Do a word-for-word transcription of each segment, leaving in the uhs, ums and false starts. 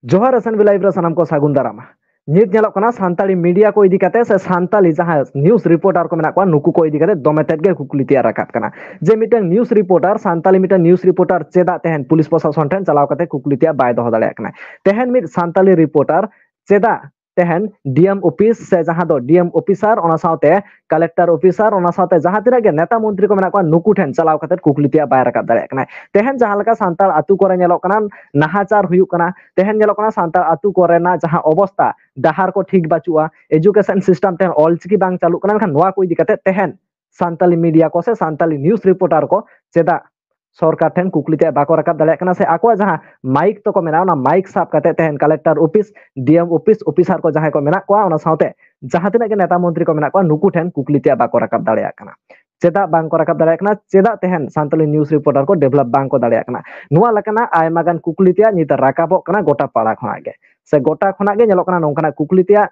ᱡᱚᱦᱟᱨ, S N B Live ᱨᱮ ᱥᱟᱱᱟᱢ ᱠᱚ ᱥᱟᱹᱜᱩᱱ ᱫᱟᱨᱟᱢ᱾ ᱱᱤᱛ ᱧᱮᱞᱚᱜ ᱠᱟᱱᱟ ᱥᱟᱱᱛᱟᱲᱤ ᱢᱤᱰᱤᱭᱟ ᱠᱚ ᱤᱫᱤ ᱠᱟᱛᱮ ᱥᱮ ᱥᱟᱱᱛᱟᱲᱤ ᱡᱟᱦᱟᱸ ᱱᱤᱭᱩᱡᱽ ᱨᱤᱯᱳᱨᱴᱟᱨ ᱠᱚ ᱢᱮᱱᱟᱜ ᱠᱚᱣᱟ, ᱱᱩᱠᱩ ᱠᱚ ᱤᱫᱤ ᱠᱟᱛᱮ ᱫᱚᱢᱮ ᱛᱮᱫ ᱜᱮ ᱠᱩᱠᱞᱤ ᱛᱮᱭᱟᱜ ᱨᱟᱠᱟᱵ ᱠᱟᱱᱟ᱾ ᱡᱮ ᱢᱤᱫᱴᱟᱝ ᱱᱤᱭᱩᱡᱽ ᱨᱤᱯᱳᱨᱴᱟᱨ, ᱥᱟᱱᱛᱟᱲᱤ ᱢᱤᱫᱴᱟᱝ ᱱᱤᱭᱩᱡᱽ ᱨᱤᱯᱳᱨᱴᱟᱨ ᱪᱮᱫᱟᱜ ᱛᱮᱦᱮᱧ ᱯᱩᱞᱤᱥ ᱯᱨᱚᱥᱟᱥᱚᱱ ᱴᱷᱮᱱ ᱪᱟᱞᱟᱣ ᱠᱟᱛᱮ ᱠᱩᱠᱞᱤ ᱛᱮᱭᱟᱜ ᱵᱟᱭ ᱫᱚᱦᱚ ᱫᱟᱲᱮᱭᱟᱜ ᱠᱟᱱᱟ? ᱛᱮᱦᱮᱧ ᱢᱤᱫ ᱥᱟᱱᱛᱟᱲᱤ ᱨᱤᱯᱳᱨᱴᱟᱨ ᱪᱮᱫᱟᱜ ᱛᱮᱦᱮᱧ D M ᱚᱯᱷᱤᱥ ᱥᱮ ᱡᱟᱦᱟᱸ ᱫᱚ D M ᱚᱯᱷᱤᱥᱟᱨ, ᱚᱱᱟ ᱥᱟᱶᱛᱮ ᱠᱟᱞᱮᱠᱴᱚᱨ ᱚᱯᱷᱤᱥᱟᱨ, ᱚᱱᱟ ᱥᱟᱶᱛᱮ ᱡᱟᱦᱟᱸ ᱛᱤᱱᱟᱹᱜ ᱜᱮ ᱱᱮᱛᱟ ᱢᱚᱱᱛᱨᱤ ᱠᱚ ᱢᱮᱱᱟᱜ ᱠᱚᱣᱟ, ᱱᱩᱠᱩ ᱴᱷᱮᱱ ᱪᱟᱞᱟᱣ ᱠᱟᱛᱮ ᱠᱩᱠᱞᱤ ᱛᱮᱭᱟᱜ ᱵᱟᱭ ᱨᱟᱠᱟᱵ ᱫᱟᱲᱮᱭᱟᱜ ᱠᱟᱱᱟ? ᱛᱮᱦᱮᱧ ᱡᱟᱦᱟᱸ ᱞᱮᱠᱟ ᱥᱟᱱᱛᱟᱲ ᱟᱛᱩ ᱠᱚᱨᱮ ᱧᱮᱞᱚᱜ ᱠᱟᱱᱟ, ᱱᱟᱦᱟᱪᱟᱨ ᱦᱩᱭᱩᱜ ᱠᱟᱱᱟ, ᱛᱮᱦᱮᱧ ᱧᱮᱞᱚᱜ ᱠᱟᱱᱟ ᱥᱟᱱᱛᱟᱲ ᱟᱛᱩ ᱠᱚᱨᱮᱱᱟᱜ ᱡᱟᱦᱟᱸ ᱚᱵᱚᱥᱛᱟ, ᱰᱟᱦᱟᱨ ᱠᱚ ᱴᱷᱤᱠ ᱵᱟᱹᱪᱩᱜᱼᱟ, ᱮᱡᱩᱠᱮᱥᱚᱱ ᱥᱤᱥᱴᱮᱢ ᱛᱮᱦᱮᱧ ᱚᱞᱪᱤᱠᱤ ᱵᱟᱝ ᱪᱟᱹᱞᱩᱜ ᱠᱟᱱᱟ, ᱢᱮᱱᱠᱷᱟᱱ ᱱᱚᱣᱟ ᱠᱚ ᱤᱫᱤ ᱠᱟᱛᱮ ᱛᱮᱦᱮᱧ ᱥᱟᱱᱛᱟᱲᱤ ᱢᱤᱰᱤᱭᱟ ᱠᱚ ᱥᱮ ᱥᱟᱱᱛᱟᱲᱤ ᱱᱤᱭᱩᱡᱽ ᱨᱤᱯᱳᱨᱴᱟᱨ ᱠᱚ ᱪᱮᱫᱟᱜ ᱥᱚᱨᱠᱟᱨ ᱴᱷᱮᱱ ᱠᱩᱠᱞᱤ ᱛᱮ ᱵᱟᱠᱚ ᱨᱟᱠᱟᱵ ᱫᱟᱲᱮᱭᱟᱜ ᱠᱟᱱᱟ, ᱥᱮ ᱟᱠᱚᱣᱟᱜ ᱡᱟᱦᱟᱸ ᱢᱟᱭᱤᱠ ᱛᱟᱠᱚ ᱢᱮᱱᱟᱜᱼᱟ, ᱚᱱᱟ ᱢᱟᱭᱤᱠ ᱥᱟᱵ ᱠᱟᱛᱮ ᱛᱮᱦᱮᱧ collector office, D M office officer ᱠᱚ ᱡᱟᱦᱟᱸᱭ ᱠᱚ ᱢᱮᱱᱟᱜ ᱠᱚᱣᱟ, ᱚᱱᱟ ᱥᱟᱶᱛᱮ ᱡᱟᱦᱟᱸ ᱛᱤᱱᱟᱹᱜ ᱜᱮ ᱱᱮᱛᱟ ᱢᱚᱱᱛᱨᱤ ᱠᱚ ᱢᱮᱱᱟᱜ ᱠᱚᱣᱟ, ᱱᱩᱠᱩ ᱴᱷᱮᱱ ᱠᱩᱠᱞᱤ ᱛᱮᱭᱟᱜ ᱵᱟᱠᱚ ᱨᱟᱠᱟᱵ ᱫᱟᱲᱮᱭᱟᱜ ᱠᱟᱱᱟ᱾ ᱪᱮᱫᱟᱜ ᱵᱟᱝ ᱠᱚ ᱨᱟᱠᱟᱵ ᱫᱟᱲᱮᱭᱟᱜ ᱠᱟᱱᱟ? ᱪᱮᱫᱟᱜ ᱛᱮᱦᱮᱧ ᱥᱟᱱᱛᱟᱲᱤ ᱱᱤᱭᱩᱡᱽ ᱨᱤᱯᱳᱨᱴᱟᱨ ᱠᱚ ᱰᱮᱵᱷᱞᱚᱯ ᱵᱟᱝ ᱠᱚ ᱫᱟᱲᱮᱭᱟᱜ ᱠᱟᱱᱟ? ᱱᱚᱣᱟ ᱞᱮᱠᱟᱱᱟᱜ ᱟᱭᱢᱟ ᱜᱟᱱ ᱠᱩᱠᱞᱤ ᱛᱮᱭᱟᱜ ᱱᱤᱛ ᱨᱟᱠᱟᱵᱚᱜ ᱠᱟᱱᱟ ᱜᱚᱴᱟ ᱯᱟᱲᱟ ᱠᱷᱚᱱᱟᱜ ᱜᱮ, ᱥᱮ ᱜᱚᱴᱟ ᱠᱷᱚᱱᱟᱜ ᱜᱮ ᱧᱮᱞᱚᱜ ᱠᱟᱱᱟ ᱱᱚᱝᱠᱟᱱᱟᱜ ᱠᱩᱠᱞᱤ ᱛᱮᱭᱟᱜ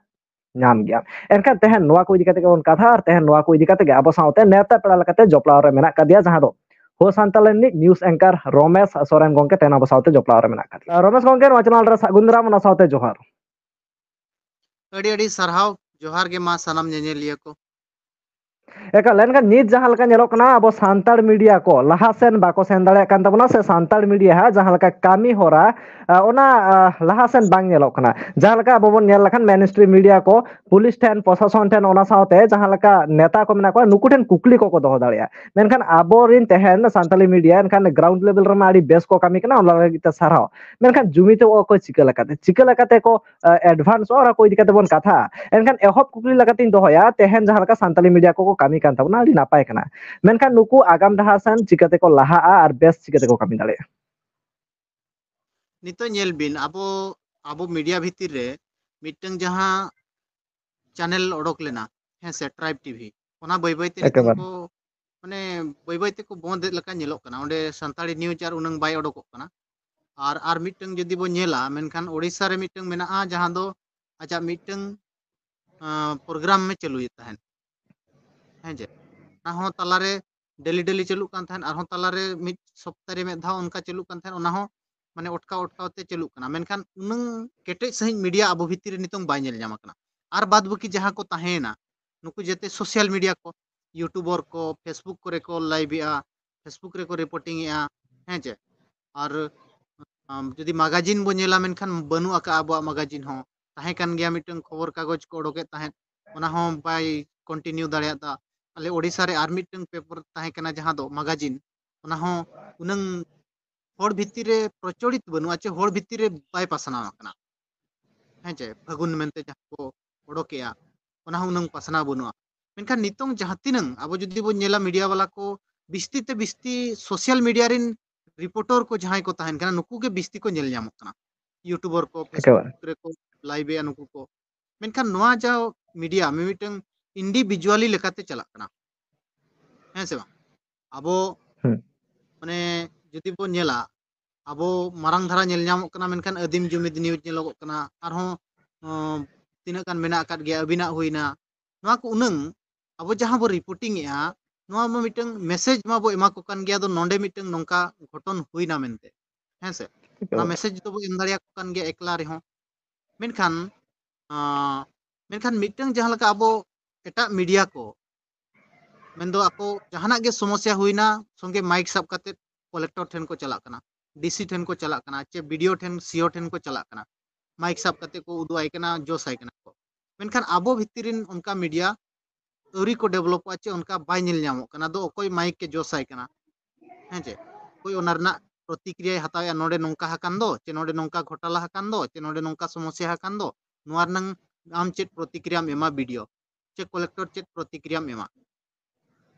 ᱧᱟᱢ ᱜᱮᱭᱟ᱾ ᱮᱱᱠᱷᱟᱱ ᱛᱮᱦᱮᱧ ᱱᱚᱣᱟ ᱠᱚ ᱤᱫᱤ ᱠᱟᱛᱮ ᱜᱮᱵᱚᱱ ᱠᱟᱛᱷᱟ, ᱟᱨ ᱛᱮᱦᱮᱧ ᱱᱚᱣᱟ ᱠᱚ ᱤᱫᱤ ᱠᱟᱛᱮ ᱜᱮ ᱟᱵᱚ ᱥᱟᱶᱛᱮ ᱱᱮᱣᱛᱟ ᱯᱮᱲᱟ ᱞᱮᱠᱟᱛᱮ ᱡᱚᱯᱲᱟᱣ ᱨᱮ ᱢᱮᱱᱟᱜ ᱠᱟᱫᱮᱭᱟ, ᱡᱟᱦᱟᱸ ᱫᱚ ᱦᱳ ᱥᱟᱱᱛᱟᱲ ᱨᱤᱱᱤᱡ ᱱᱤᱭᱩᱡᱽ ᱮᱝᱠᱟᱨ ᱨᱚᱢᱮᱥ ᱥᱚᱨᱮᱱ ᱜᱚᱝᱠᱮ ᱛᱮᱦᱮᱧ ᱟᱵᱚ ᱥᱟᱶᱛᱮ ᱡᱚᱯᱲᱟᱣ ᱨᱮ ᱢᱮᱱᱟᱜ ᱠᱟᱫᱮᱭᱟ᱾ ᱨᱚᱢᱮᱥ ᱜᱚᱝᱠᱮ, ᱱᱚᱣᱟ ᱪᱮᱱᱮᱞ ᱨᱮ ᱥᱟᱹᱜᱩᱱ ᱫᱟᱨᱟᱢ, ᱚᱱᱟ ᱥᱟᱶᱛᱮ ᱡᱚᱦᱟᱨ᱾ ᱟᱹᱰᱤ ᱟᱹᱰᱤ ᱥᱟᱨᱦᱟᱣ, ᱡᱚᱦᱟᱨ ᱜᱮ ᱢᱟ ᱥᱟᱱᱟᱢ ᱧᱮᱧᱮᱞᱤᱭᱟᱹ ᱠᱚ᱾ ᱮᱠᱟᱞ, ᱮᱱᱠᱷᱟᱱ ᱱᱤᱛ ᱡᱟᱦᱟᱸ ᱞᱮᱠᱟ ᱧᱮᱞᱚᱜ ᱠᱟᱱᱟ, ᱟᱵᱚ ᱥᱟᱱᱛᱟᱲ ᱢᱤᱰᱤᱭᱟ ᱠᱚ ᱞᱟᱦᱟ ᱥᱮᱱ ᱵᱟᱠᱚ ᱥᱮᱱ ᱫᱟᱲᱮᱭᱟᱜ ᱠᱟᱱ ᱛᱟᱵᱚᱱᱟ, ᱥᱮ ᱥᱟᱱᱛᱟᱲ ᱢᱤᱰᱤᱭᱟ ᱦᱟᱸᱜ ᱡᱟᱦᱟᱸ ᱞᱮᱠᱟ ᱠᱟᱹᱢᱤ ᱦᱚᱨᱟ, ᱟ, ᱚᱱᱟ, ᱟ, ᱞᱟᱦᱟ ᱥᱮᱱ ᱵᱟᱝ ᱧᱮᱞᱚᱜ ᱠᱟᱱᱟ᱾ ᱡᱟᱦᱟᱸ ᱞᱮᱠᱟ ᱟᱵᱚ ᱵᱚᱱ ᱧᱮᱞ ᱞᱮᱠᱷᱟᱱ ᱢᱮᱱ ᱥᱴᱨᱤᱢ ᱢᱤᱰᱤᱭᱟ ᱠᱚ ᱯᱩᱞᱤᱥ ᱴᱷᱮᱱ, ᱯᱨᱚᱥᱟᱥᱚᱱ ᱴᱷᱮᱱ, ᱚᱱᱟ ᱥᱟᱶᱛᱮ ᱡᱟᱦᱟᱸ ᱞᱮᱠᱟ ᱱᱮᱛᱟ ᱠᱚ ᱢᱮᱱᱟᱜ ᱠᱚᱣᱟ, ᱱᱩᱠᱩ ᱴᱷᱮᱱ ᱠᱩᱠᱞᱤ ᱠᱚᱠᱚ ᱫᱚᱦᱚ ᱫᱟᱲᱮᱭᱟᱜᱼᱟ᱾ ᱢᱮᱱᱠᱷᱟᱱ ᱟᱵᱚᱨᱤᱱ ᱛᱮᱦᱮᱧ ᱥᱟᱱᱛᱟᱲᱤ ᱢᱤᱰᱤᱭᱟ ᱮᱱᱠᱷᱟᱱ ᱜᱨᱟᱣᱩᱱᱰ ᱞᱮᱵᱮᱞ ᱨᱮᱢᱟ ᱟᱹᱰᱤ ᱵᱮᱥ ᱠᱚ ᱠᱟᱹᱢᱤ ᱠᱟᱱᱟ, ᱚᱱᱟ ᱞᱟᱹᱜᱤᱫ ᱛᱮ ᱥᱟᱨᱦᱟᱣ᱾ ᱢᱮᱱᱠᱷᱟᱱ ᱡᱩᱢᱤᱫᱚᱜ ᱟᱠᱚ ᱪᱤᱠᱟᱹ ᱞᱮᱠᱟᱛᱮ? ᱪᱤᱠᱟᱹ ᱞᱮᱠᱟᱛᱮ ᱠᱚ ᱮᱰᱵᱷᱟᱱᱥᱚᱜᱼᱟ, ᱚᱱᱟ ᱠᱚ ᱤᱫᱤ ᱠᱟᱛᱮ ᱵᱚᱱ ᱠᱟᱛᱷᱟᱜᱼᱟ᱾ ᱮᱱᱠᱷᱟᱱ ᱮᱦᱚᱵ ᱠᱩᱠᱞᱤ ᱞᱮᱠᱟᱛᱤᱧ ᱫᱚᱦᱚᱭᱟ, ᱛᱮᱦᱮᱧ ᱡᱟᱦᱟᱸ ᱞᱮᱠᱟ ᱥᱟᱱᱛᱟᱲᱤ ᱢᱤᱰᱤᱭᱟ ᱠᱚᱠᱚ ᱠᱟᱹᱢᱤ ᱠᱟᱱ ᱛᱟᱵᱚᱱᱟ, ᱟᱹᱰᱤ ᱱᱟᱯᱟᱭ ᱠᱟᱱᱟ, ᱢᱮᱱᱠᱷᱟᱱ ᱱᱩᱠᱩ ᱟᱜᱟᱢ ᱰᱟᱦᱟᱨ ᱥᱮᱱ ᱪᱤᱠᱟᱹ ᱛᱮᱠᱚ ᱞᱟᱦᱟᱜᱼᱟ ᱟᱨ ᱵᱮᱥ ᱪᱤᱠᱟᱹ ᱛᱮᱠᱚ ᱠᱟᱹᱢᱤ ᱫᱟᱲᱮᱭᱟᱜᱼᱟ? ᱱᱤᱛᱚᱜ ᱧᱮᱞ ᱵᱤᱱ, ᱟᱵᱚ, ᱟᱵᱚ ᱢᱤᱰᱤᱭᱟ ᱵᱷᱤᱛᱤᱨ ᱨᱮ ᱢᱤᱫᱴᱟᱝ ᱡᱟᱦᱟᱸ ᱪᱮᱱᱮᱞ ᱚᱰᱚᱠ ᱞᱮᱱᱟ, ᱦᱮᱸ ᱥᱮ, ᱴᱨᱟᱭᱤᱵᱽ ᱴᱤᱵᱷᱤ, ᱚᱱᱟ ᱵᱟᱹᱭ ᱵᱟᱹᱭ ᱛᱮ ᱱᱤᱛᱚᱝ ᱮᱠᱮᱵᱟᱨᱮ᱾ ᱠᱚ, ᱢᱟᱱᱮ, ᱵᱟᱹᱭ ᱵᱟᱹᱭ ᱛᱮᱠᱚ ᱵᱚᱸᱫ ᱮᱫ ᱞᱮᱠᱟ ᱧᱮᱞᱚᱜ ᱠᱟᱱᱟ᱾ ᱚᱸᱰᱮ ᱥᱟᱱᱛᱟᱲᱤ ᱱᱤᱭᱩᱡᱽ ᱟᱨ ᱩᱱᱟᱹᱝ ᱵᱟᱭ ᱚᱰᱚᱠᱚᱜ ᱠᱟᱱᱟ᱾ ᱟᱨ, ᱟᱨ ᱢᱤᱫᱴᱟᱝ ᱡᱩᱫᱤ ᱵᱚᱱ ᱧᱮᱞᱟ, ᱢᱮᱱᱠᱷᱟᱱ ᱳᱰᱤᱥᱟ ᱨᱮ ᱢᱤᱫᱴᱟᱝ ᱢᱮᱱᱟᱜᱼᱟ, ᱡᱟᱦᱟᱸ ᱫᱚ ᱟᱡᱟᱜ ᱢᱤᱫᱴᱟᱝ, ᱟᱸ, ᱯᱨᱳᱜᱨᱟᱢ ᱮ ᱪᱟᱹᱞᱩᱭᱮᱫ ᱛᱟᱦᱮᱸᱫ᱾ ᱦᱮᱸ ᱡᱮ, ᱚᱱᱟ ᱦᱚᱸ ᱛᱟᱞᱟᱨᱮ ᱰᱮᱞᱤ ᱰᱮᱞᱤ ᱪᱟᱹᱞᱩᱜ ᱠᱟᱱ ᱛᱟᱦᱮᱸᱫ, ᱟᱨᱦᱚᱸ ᱛᱟᱞᱟᱨᱮ ᱢᱤᱫ ᱥᱚᱯᱛᱟ ᱨᱮ ᱢᱤᱫ ᱫᱷᱟᱣ ᱚᱱᱠᱟ ᱪᱟᱹᱞᱩᱜ ᱠᱟᱱ ᱛᱟᱦᱮᱸᱫ, ᱚᱱᱟ ᱦᱚᱸ ᱢᱟᱱᱮ ᱚᱴᱠᱟᱣ ᱚᱴᱠᱟᱣ ᱛᱮ ᱪᱟᱹᱞᱩᱜ ᱠᱟᱱᱟ᱾ ᱢᱮᱱᱠᱷᱟᱱ ᱩᱱᱟᱹᱝ ᱠᱮᱴᱮᱡ ᱥᱟᱺᱦᱤᱡ ᱢᱤᱰᱤᱭᱟ ᱟᱵᱚ ᱵᱷᱤᱛᱤᱨ ᱨᱮ ᱱᱤᱛᱚᱝ ᱵᱟᱭ ᱧᱮᱞ ᱧᱟᱢ ᱟᱠᱟᱱᱟ᱾ ᱟᱨ ᱵᱟᱫ ᱵᱟᱹᱠᱤ ᱡᱟᱦᱟᱸ ᱠᱚ ᱛᱟᱦᱮᱸᱭᱮᱱᱟ, ᱱᱩᱠᱩ ᱡᱮᱛᱮ ᱥᱳᱥᱟᱞ ᱢᱤᱰᱤᱭᱟ ᱠᱚ, ᱤᱭᱩᱴᱩᱵᱟᱨ ᱠᱚ, ᱯᱷᱮᱥᱵᱩᱠ ᱠᱚᱨᱮ ᱠᱚ ᱞᱟᱭᱤᱵᱷ ᱮᱜᱼᱟ, ᱯᱷᱮᱥᱵᱩᱠ ᱨᱮᱠᱚ ᱨᱤᱯᱳᱨᱴᱤᱝ ᱮᱜᱼᱟ, ᱦᱮᱸ ᱪᱮ? ᱟᱨ ᱟᱢ ᱡᱩᱫᱤ ᱢᱟᱜᱟᱡᱤᱱ ᱵᱚ ᱧᱮᱞᱟ, ᱢᱮᱱᱠᱷᱟᱱ ᱵᱟᱹᱱᱩᱜ ᱟᱠᱟᱫᱼᱟ ᱟᱵᱚᱣᱟᱜ ᱢᱟᱜᱟᱡᱤᱱ ᱦᱚᱸ᱾ ᱛᱟᱦᱮᱸ ᱠᱟᱱ ᱜᱮᱭᱟ ᱢᱤᱫᱴᱟᱝ ᱠᱷᱚᱵᱚᱨ ᱠᱟᱜᱚᱡᱽ ᱠᱚ ᱚᱰᱚᱠᱮᱫ ᱛᱟᱦᱮᱸᱫ, ᱚᱱᱟ ᱦᱚᱸ ᱵᱟᱭ ᱠᱚᱱᱴᱤᱱᱤᱭᱩ ᱫᱟᱲᱮᱭᱟᱫᱟ᱾ ᱟᱞᱮ ᱳᱰᱤᱥᱟ ᱨᱮ ᱟᱨ ᱢᱤᱫᱴᱟᱝ ᱯᱮᱯᱟᱨ ᱛᱟᱦᱮᱸ ᱠᱟᱱᱟ ᱡᱟᱦᱟᱸ ᱫᱚ ᱢᱟᱜᱟᱡᱤᱱ, ᱚᱱᱟ ᱦᱚᱸ ᱩᱱᱟᱹᱝ ᱦᱚᱲ ᱵᱷᱤᱛᱤᱨ ᱨᱮ ᱯᱨᱚᱪᱚᱞᱤᱛ ᱵᱟᱹᱱᱩᱜᱼᱟ, ᱪᱮ ᱦᱚᱲ ᱵᱷᱤᱛᱤᱨ ᱨᱮ ᱵᱟᱭ ᱯᱟᱥᱱᱟᱣ ᱟᱠᱟᱱᱟ᱾ ᱦᱮᱸ ᱪᱮ, ᱯᱷᱟᱹᱜᱩᱱ ᱢᱮᱱᱛᱮ ᱡᱟᱦᱟᱸ ᱠᱚ ᱚᱰᱚᱠᱮᱜᱼᱟ, ᱚᱱᱟ ᱦᱚᱸ ᱩᱱᱟᱹᱝ ᱯᱟᱥᱱᱟᱣ ᱵᱟᱹᱱᱩᱜᱼᱟ᱾ ᱢᱮᱱᱠᱷᱟᱱ ᱱᱤᱛᱚᱝ ᱡᱟᱦᱟᱸ ᱛᱤᱱᱟᱹᱝ ᱟᱵᱚ ᱡᱩᱫᱤ ᱵᱚᱱ ᱧᱮᱞᱟ, ᱢᱤᱰᱤᱭᱟ ᱵᱟᱞᱟ ᱠᱚ ᱵᱤᱥᱛᱤ ᱛᱮ ᱵᱤᱥᱛᱤ ᱥᱳᱥᱟᱞ ᱢᱤᱰᱤᱭᱟ ᱨᱮᱱ ᱨᱤᱯᱳᱨᱴᱚᱨ ᱠᱚ ᱡᱟᱦᱟᱸᱭ ᱠᱚ ᱛᱟᱦᱮᱱ ᱠᱟᱱᱟ, ᱱᱩᱠᱩ ᱜᱮ ᱵᱤᱥᱛᱤ ᱠᱚ ᱧᱮᱞ ᱧᱟᱢᱚᱜ ᱠᱟᱱᱟ᱾ ᱤᱭᱩᱴᱩᱵᱟᱨ ᱠᱚ, ᱮᱠᱮᱵᱟᱨᱮ᱾ ᱯᱷᱮᱥᱵᱩᱠ ᱨᱮᱠᱚ ᱞᱟᱭᱤᱵᱷ ᱮᱜᱼᱟ ᱱᱩᱠᱩ ᱠᱚ᱾ ᱢᱮᱱᱠᱷᱟᱱ ᱱᱚᱣᱟ ᱡᱟ ᱢᱤᱰᱤᱭᱟ ᱢᱤᱢᱤᱫᱴᱟᱝ ᱤᱱᱰᱤᱵᱷᱤᱡᱩᱣᱟᱞᱤ ᱞᱮᱠᱟᱛᱮ ᱪᱟᱞᱟᱜ ᱠᱟᱱᱟ, ᱦᱮᱸ ᱥᱮ ᱵᱟᱝ? ᱟᱵᱚ ᱦᱩᱸ᱾ ᱢᱟᱱᱮ ᱡᱩᱫᱤ ᱵᱚᱱ ᱧᱮᱞᱟ, ᱟᱵᱚ ᱢᱟᱨᱟᱝ ᱫᱷᱟᱨᱟ ᱧᱮᱞ ᱧᱟᱢᱚᱜ ᱠᱟᱱᱟ, ᱢᱮᱱᱠᱷᱟᱱ ᱟᱹᱫᱤᱢ ᱡᱩᱢᱤᱫ ᱱᱤᱭᱩᱡᱽ ᱧᱮᱞᱚᱜᱚᱜ ᱠᱟᱱᱟ, ᱟᱨᱦᱚᱸ ᱚᱸ, ᱛᱤᱱᱟᱹᱜ ᱜᱟᱱ ᱢᱮᱱᱟᱜ ᱟᱠᱟᱫ ᱜᱮᱭᱟ, ᱟᱹᱵᱤᱱᱟᱜ ᱦᱩᱭᱱᱟ, ᱱᱚᱣᱟ ᱠᱚ ᱩᱱᱟᱹᱝ ᱟᱵᱚ ᱡᱟᱦᱟᱸ ᱵᱚ ᱨᱤᱯᱳᱨᱴᱤᱝ ᱮᱜᱼᱟ, ᱱᱚᱣᱟ ᱢᱟ ᱢᱤᱫᱴᱟᱝ ᱢᱮᱥᱮᱡᱽ ᱢᱟ ᱵᱚ ᱮᱢᱟ ᱠᱚ ᱠᱟᱱ ᱜᱮᱭᱟ, ᱟᱫᱚ ᱱᱚᱰᱮ ᱢᱤᱫᱴᱟᱝ ᱱᱚᱝᱠᱟ ᱜᱷᱚᱴᱚᱱ ᱦᱩᱭᱱᱟ ᱢᱮᱱᱛᱮ, ᱦᱮᱸ ᱥᱮ? ᱚᱱᱟ ᱮᱠᱮᱵᱟᱨᱮ᱾ ᱢᱮᱥᱮᱡᱽ ᱫᱚᱵᱚ ᱮᱢ ᱫᱟᱲᱮᱭᱟᱠᱚ ᱠᱟᱱ ᱜᱮᱭᱟ ᱮᱠᱞᱟ ᱨᱮᱦᱚᱸ, ᱢᱮᱱᱠᱷᱟᱱ ᱟᱸ, ᱢᱮᱱᱠᱷᱟᱱ ᱢᱤᱫᱴᱟᱝ ᱡᱟᱦᱟᱸ ᱞᱮᱠᱟ ᱟᱵᱚ ᱮᱴᱟᱜ ᱢᱤᱰᱤᱭᱟ ᱠᱚ, ᱢᱮᱱᱫᱚ ᱟᱠᱚ ᱡᱟᱦᱟᱱᱟᱜ ᱜᱮ ᱥᱚᱢᱚᱥᱥᱟ ᱦᱩᱭᱱᱟ, ᱥᱚᱸᱜᱮ ᱢᱟᱭᱤᱠ ᱥᱟᱵ ᱠᱟᱛᱮ ᱠᱚᱞᱮᱠᱴᱚᱨ ᱴᱷᱮᱱ ᱠᱚ ᱪᱟᱞᱟᱜ ᱠᱟᱱᱟ, ᱰᱤᱥᱤ ᱴᱷᱮᱱ ᱠᱚ ᱪᱟᱞᱟᱜ ᱠᱟᱱᱟ, ᱪᱮ ᱵᱤᱰᱤᱳ ᱴᱷᱮᱱ, ᱥᱤᱳ ᱴᱷᱮᱱ ᱠᱚ ᱪᱟᱞᱟᱜ ᱠᱟᱱᱟ, ᱢᱟᱭᱤᱠ ᱥᱟᱵ ᱠᱟᱛᱮ ᱠᱚ ᱩᱫᱩᱜ ᱟᱭ ᱠᱟᱱᱟ, ᱡᱚᱥ ᱟᱭ ᱠᱟᱱᱟ ᱠᱚ᱾ ᱢᱮᱱᱠᱷᱟᱱ ᱟᱵᱚ ᱵᱷᱤᱛᱤᱨ ᱨᱮᱱ ᱚᱱᱠᱟ ᱢᱤᱰᱤᱭᱟ ᱟᱹᱣᱨᱤ ᱠᱚ ᱰᱮᱵᱷᱞᱚᱯᱚᱜᱼᱟ, ᱪᱮ ᱚᱱᱠᱟ ᱵᱟᱭ ᱧᱮᱞ ᱧᱟᱢᱚᱜ ᱠᱟᱱᱟ᱾ ᱟᱫᱚ ᱚᱠᱚᱭ ᱢᱟᱭᱤᱠ ᱮ ᱡᱚᱥ ᱟᱭ ᱠᱟᱱᱟ, ᱦᱮᱸ ᱪᱮ? ᱚᱠᱚᱭ ᱚᱱᱟ ᱨᱮᱱᱟᱜ ᱯᱨᱚᱛᱤᱠᱨᱤᱭᱟᱭ ᱦᱟᱛᱟᱣᱮᱜᱼᱟ, ᱱᱚᱰᱮ ᱱᱚᱝᱠᱟ ᱟᱠᱟᱱ ᱫᱚ, ᱪᱮ ᱱᱚᱰᱮ ᱱᱚᱝᱠᱟ ᱜᱷᱚᱴᱟᱞᱟ ᱟᱠᱟᱱ ᱫᱚ, ᱪᱮ ᱱᱚᱰᱮ ᱱᱚᱝᱠᱟ ᱥᱚᱢᱚᱥᱥᱟ ᱟᱠᱟᱱ ᱫᱚ, ᱱᱚᱣᱟ ᱨᱮᱱᱟᱝ ᱟᱢ ᱪᱮᱫ ᱯᱨᱚᱛᱤᱠᱨᱤᱭᱟᱢ ᱮᱢᱟ ᱵᱤᱰᱤᱳ, ᱪᱮ ᱠᱚᱞᱮᱠᱴᱚᱨ ᱪᱮᱫ ᱯᱨᱚᱛᱤᱠᱨᱤᱭᱟᱢ ᱮᱢᱟ?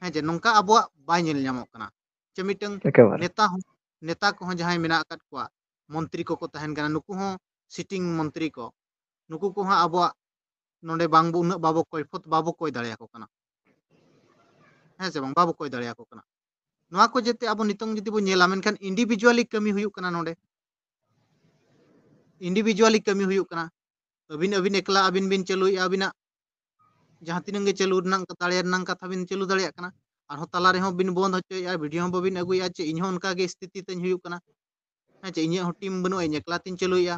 ᱦᱮᱸ ᱪᱮ? ᱱᱚᱝᱠᱟ ᱟᱵᱚᱣᱟᱜ ᱵᱟᱭ ᱧᱮᱞ ᱧᱟᱢᱚᱜ ᱠᱟᱱᱟ᱾ ᱪᱮ ᱢᱤᱫᱴᱟᱝ ᱮᱠᱮᱵᱟᱨᱮ᱾ ᱱᱮᱛᱟ ᱦᱚᱸ, ᱱᱮᱛᱟ ᱠᱚᱦᱚᱸ ᱡᱟᱦᱟᱸᱭ ᱢᱮᱱᱟᱜ ᱟᱠᱟᱫ ᱠᱚᱣᱟ, ᱢᱚᱱᱛᱨᱤ ᱠᱚᱠᱚ ᱛᱟᱦᱮᱱ ᱠᱟᱱᱟ, ᱱᱩᱠᱩ ᱦᱚᱸ ᱥᱤᱴᱤᱝ ᱢᱚᱱᱛᱨᱤ ᱠᱚ, ᱱᱩᱠᱩ ᱠᱚᱦᱚᱸ ᱟᱵᱚᱣᱟᱜ ᱱᱚᱰᱮ ᱵᱟᱝ ᱵᱚ, ᱩᱱᱟᱹᱜ ᱵᱟᱵᱚ ᱠᱚᱭᱯᱷᱚᱛ ᱵᱟᱵᱚ ᱠᱚᱭ ᱫᱟᱲᱮᱭᱟᱠᱚ ᱠᱟᱱᱟ, ᱦᱮᱸ ᱥᱮ ᱵᱟᱝ? ᱵᱟᱵᱚ ᱠᱚᱭ ᱫᱟᱲᱮᱭᱟᱠᱚ ᱠᱟᱱᱟ᱾ ᱱᱚᱣᱟ ᱠᱚ ᱡᱮᱛᱮ ᱟᱵᱚ ᱱᱤᱛᱚᱝ ᱡᱩᱫᱤ ᱵᱚ ᱧᱮᱞᱟ, ᱢᱮᱱᱠᱷᱟᱱ ᱤᱱᱰᱤᱵᱷᱤᱡᱩᱣᱟᱞᱤ ᱠᱟᱹᱢᱤ ᱦᱩᱭᱩᱜ ᱠᱟᱱᱟ ᱱᱚᱰᱮ, ᱤᱱᱰᱤᱵᱷᱤᱡᱩᱣᱟᱞᱤ ᱠᱟᱹᱢᱤ ᱦᱩᱭᱩᱜ ᱠᱟᱱᱟ᱾ ᱟᱹᱵᱤᱱ, ᱟᱹᱵᱤᱱ ᱮᱠᱞᱟ ᱟᱹᱵᱤᱱ ᱵᱤᱱ ᱪᱟᱹᱞᱩᱭᱮᱫᱼᱟ, ᱟᱹᱵᱤᱱᱟᱜ ᱡᱟᱦᱟᱸ ᱛᱤᱱᱟᱹᱜ ᱜᱮ ᱪᱟᱹᱞᱩ ᱨᱮᱱᱟᱜ ᱫᱟᱲᱮ ᱨᱮᱱᱟᱜ ᱠᱟᱛᱷᱟ ᱵᱤᱱ ᱪᱟᱹᱞᱩ ᱫᱟᱲᱮᱭᱟᱜ ᱠᱟᱱᱟ, ᱟᱨᱦᱚᱸ ᱛᱟᱞᱟ ᱨᱮᱦᱚᱸ ᱵᱤᱱ ᱵᱚᱱᱫ ᱦᱚᱪᱚᱭᱮᱫᱼᱟ, ᱵᱷᱤᱰᱤᱭᱳ ᱦᱚᱸ ᱵᱟᱹᱵᱤᱱ ᱟᱹᱜᱩᱭᱮᱫᱼᱟ, ᱪᱮ ᱤᱧ ᱦᱚᱸ ᱚᱱᱠᱟ ᱜᱮ ᱥᱛᱷᱤᱛᱤ ᱛᱤᱧ ᱦᱩᱭᱩᱜ ᱠᱟᱱᱟ᱾ ᱦᱮᱸ ᱪᱮ, ᱤᱧᱟᱹᱜ ᱦᱚᱸ ᱴᱤᱢ ᱵᱟᱹᱱᱩᱜᱼᱟ, ᱤᱧ ᱮᱠᱞᱟ ᱛᱤᱧ ᱪᱟᱹᱞᱩᱭᱮᱫᱼᱟ᱾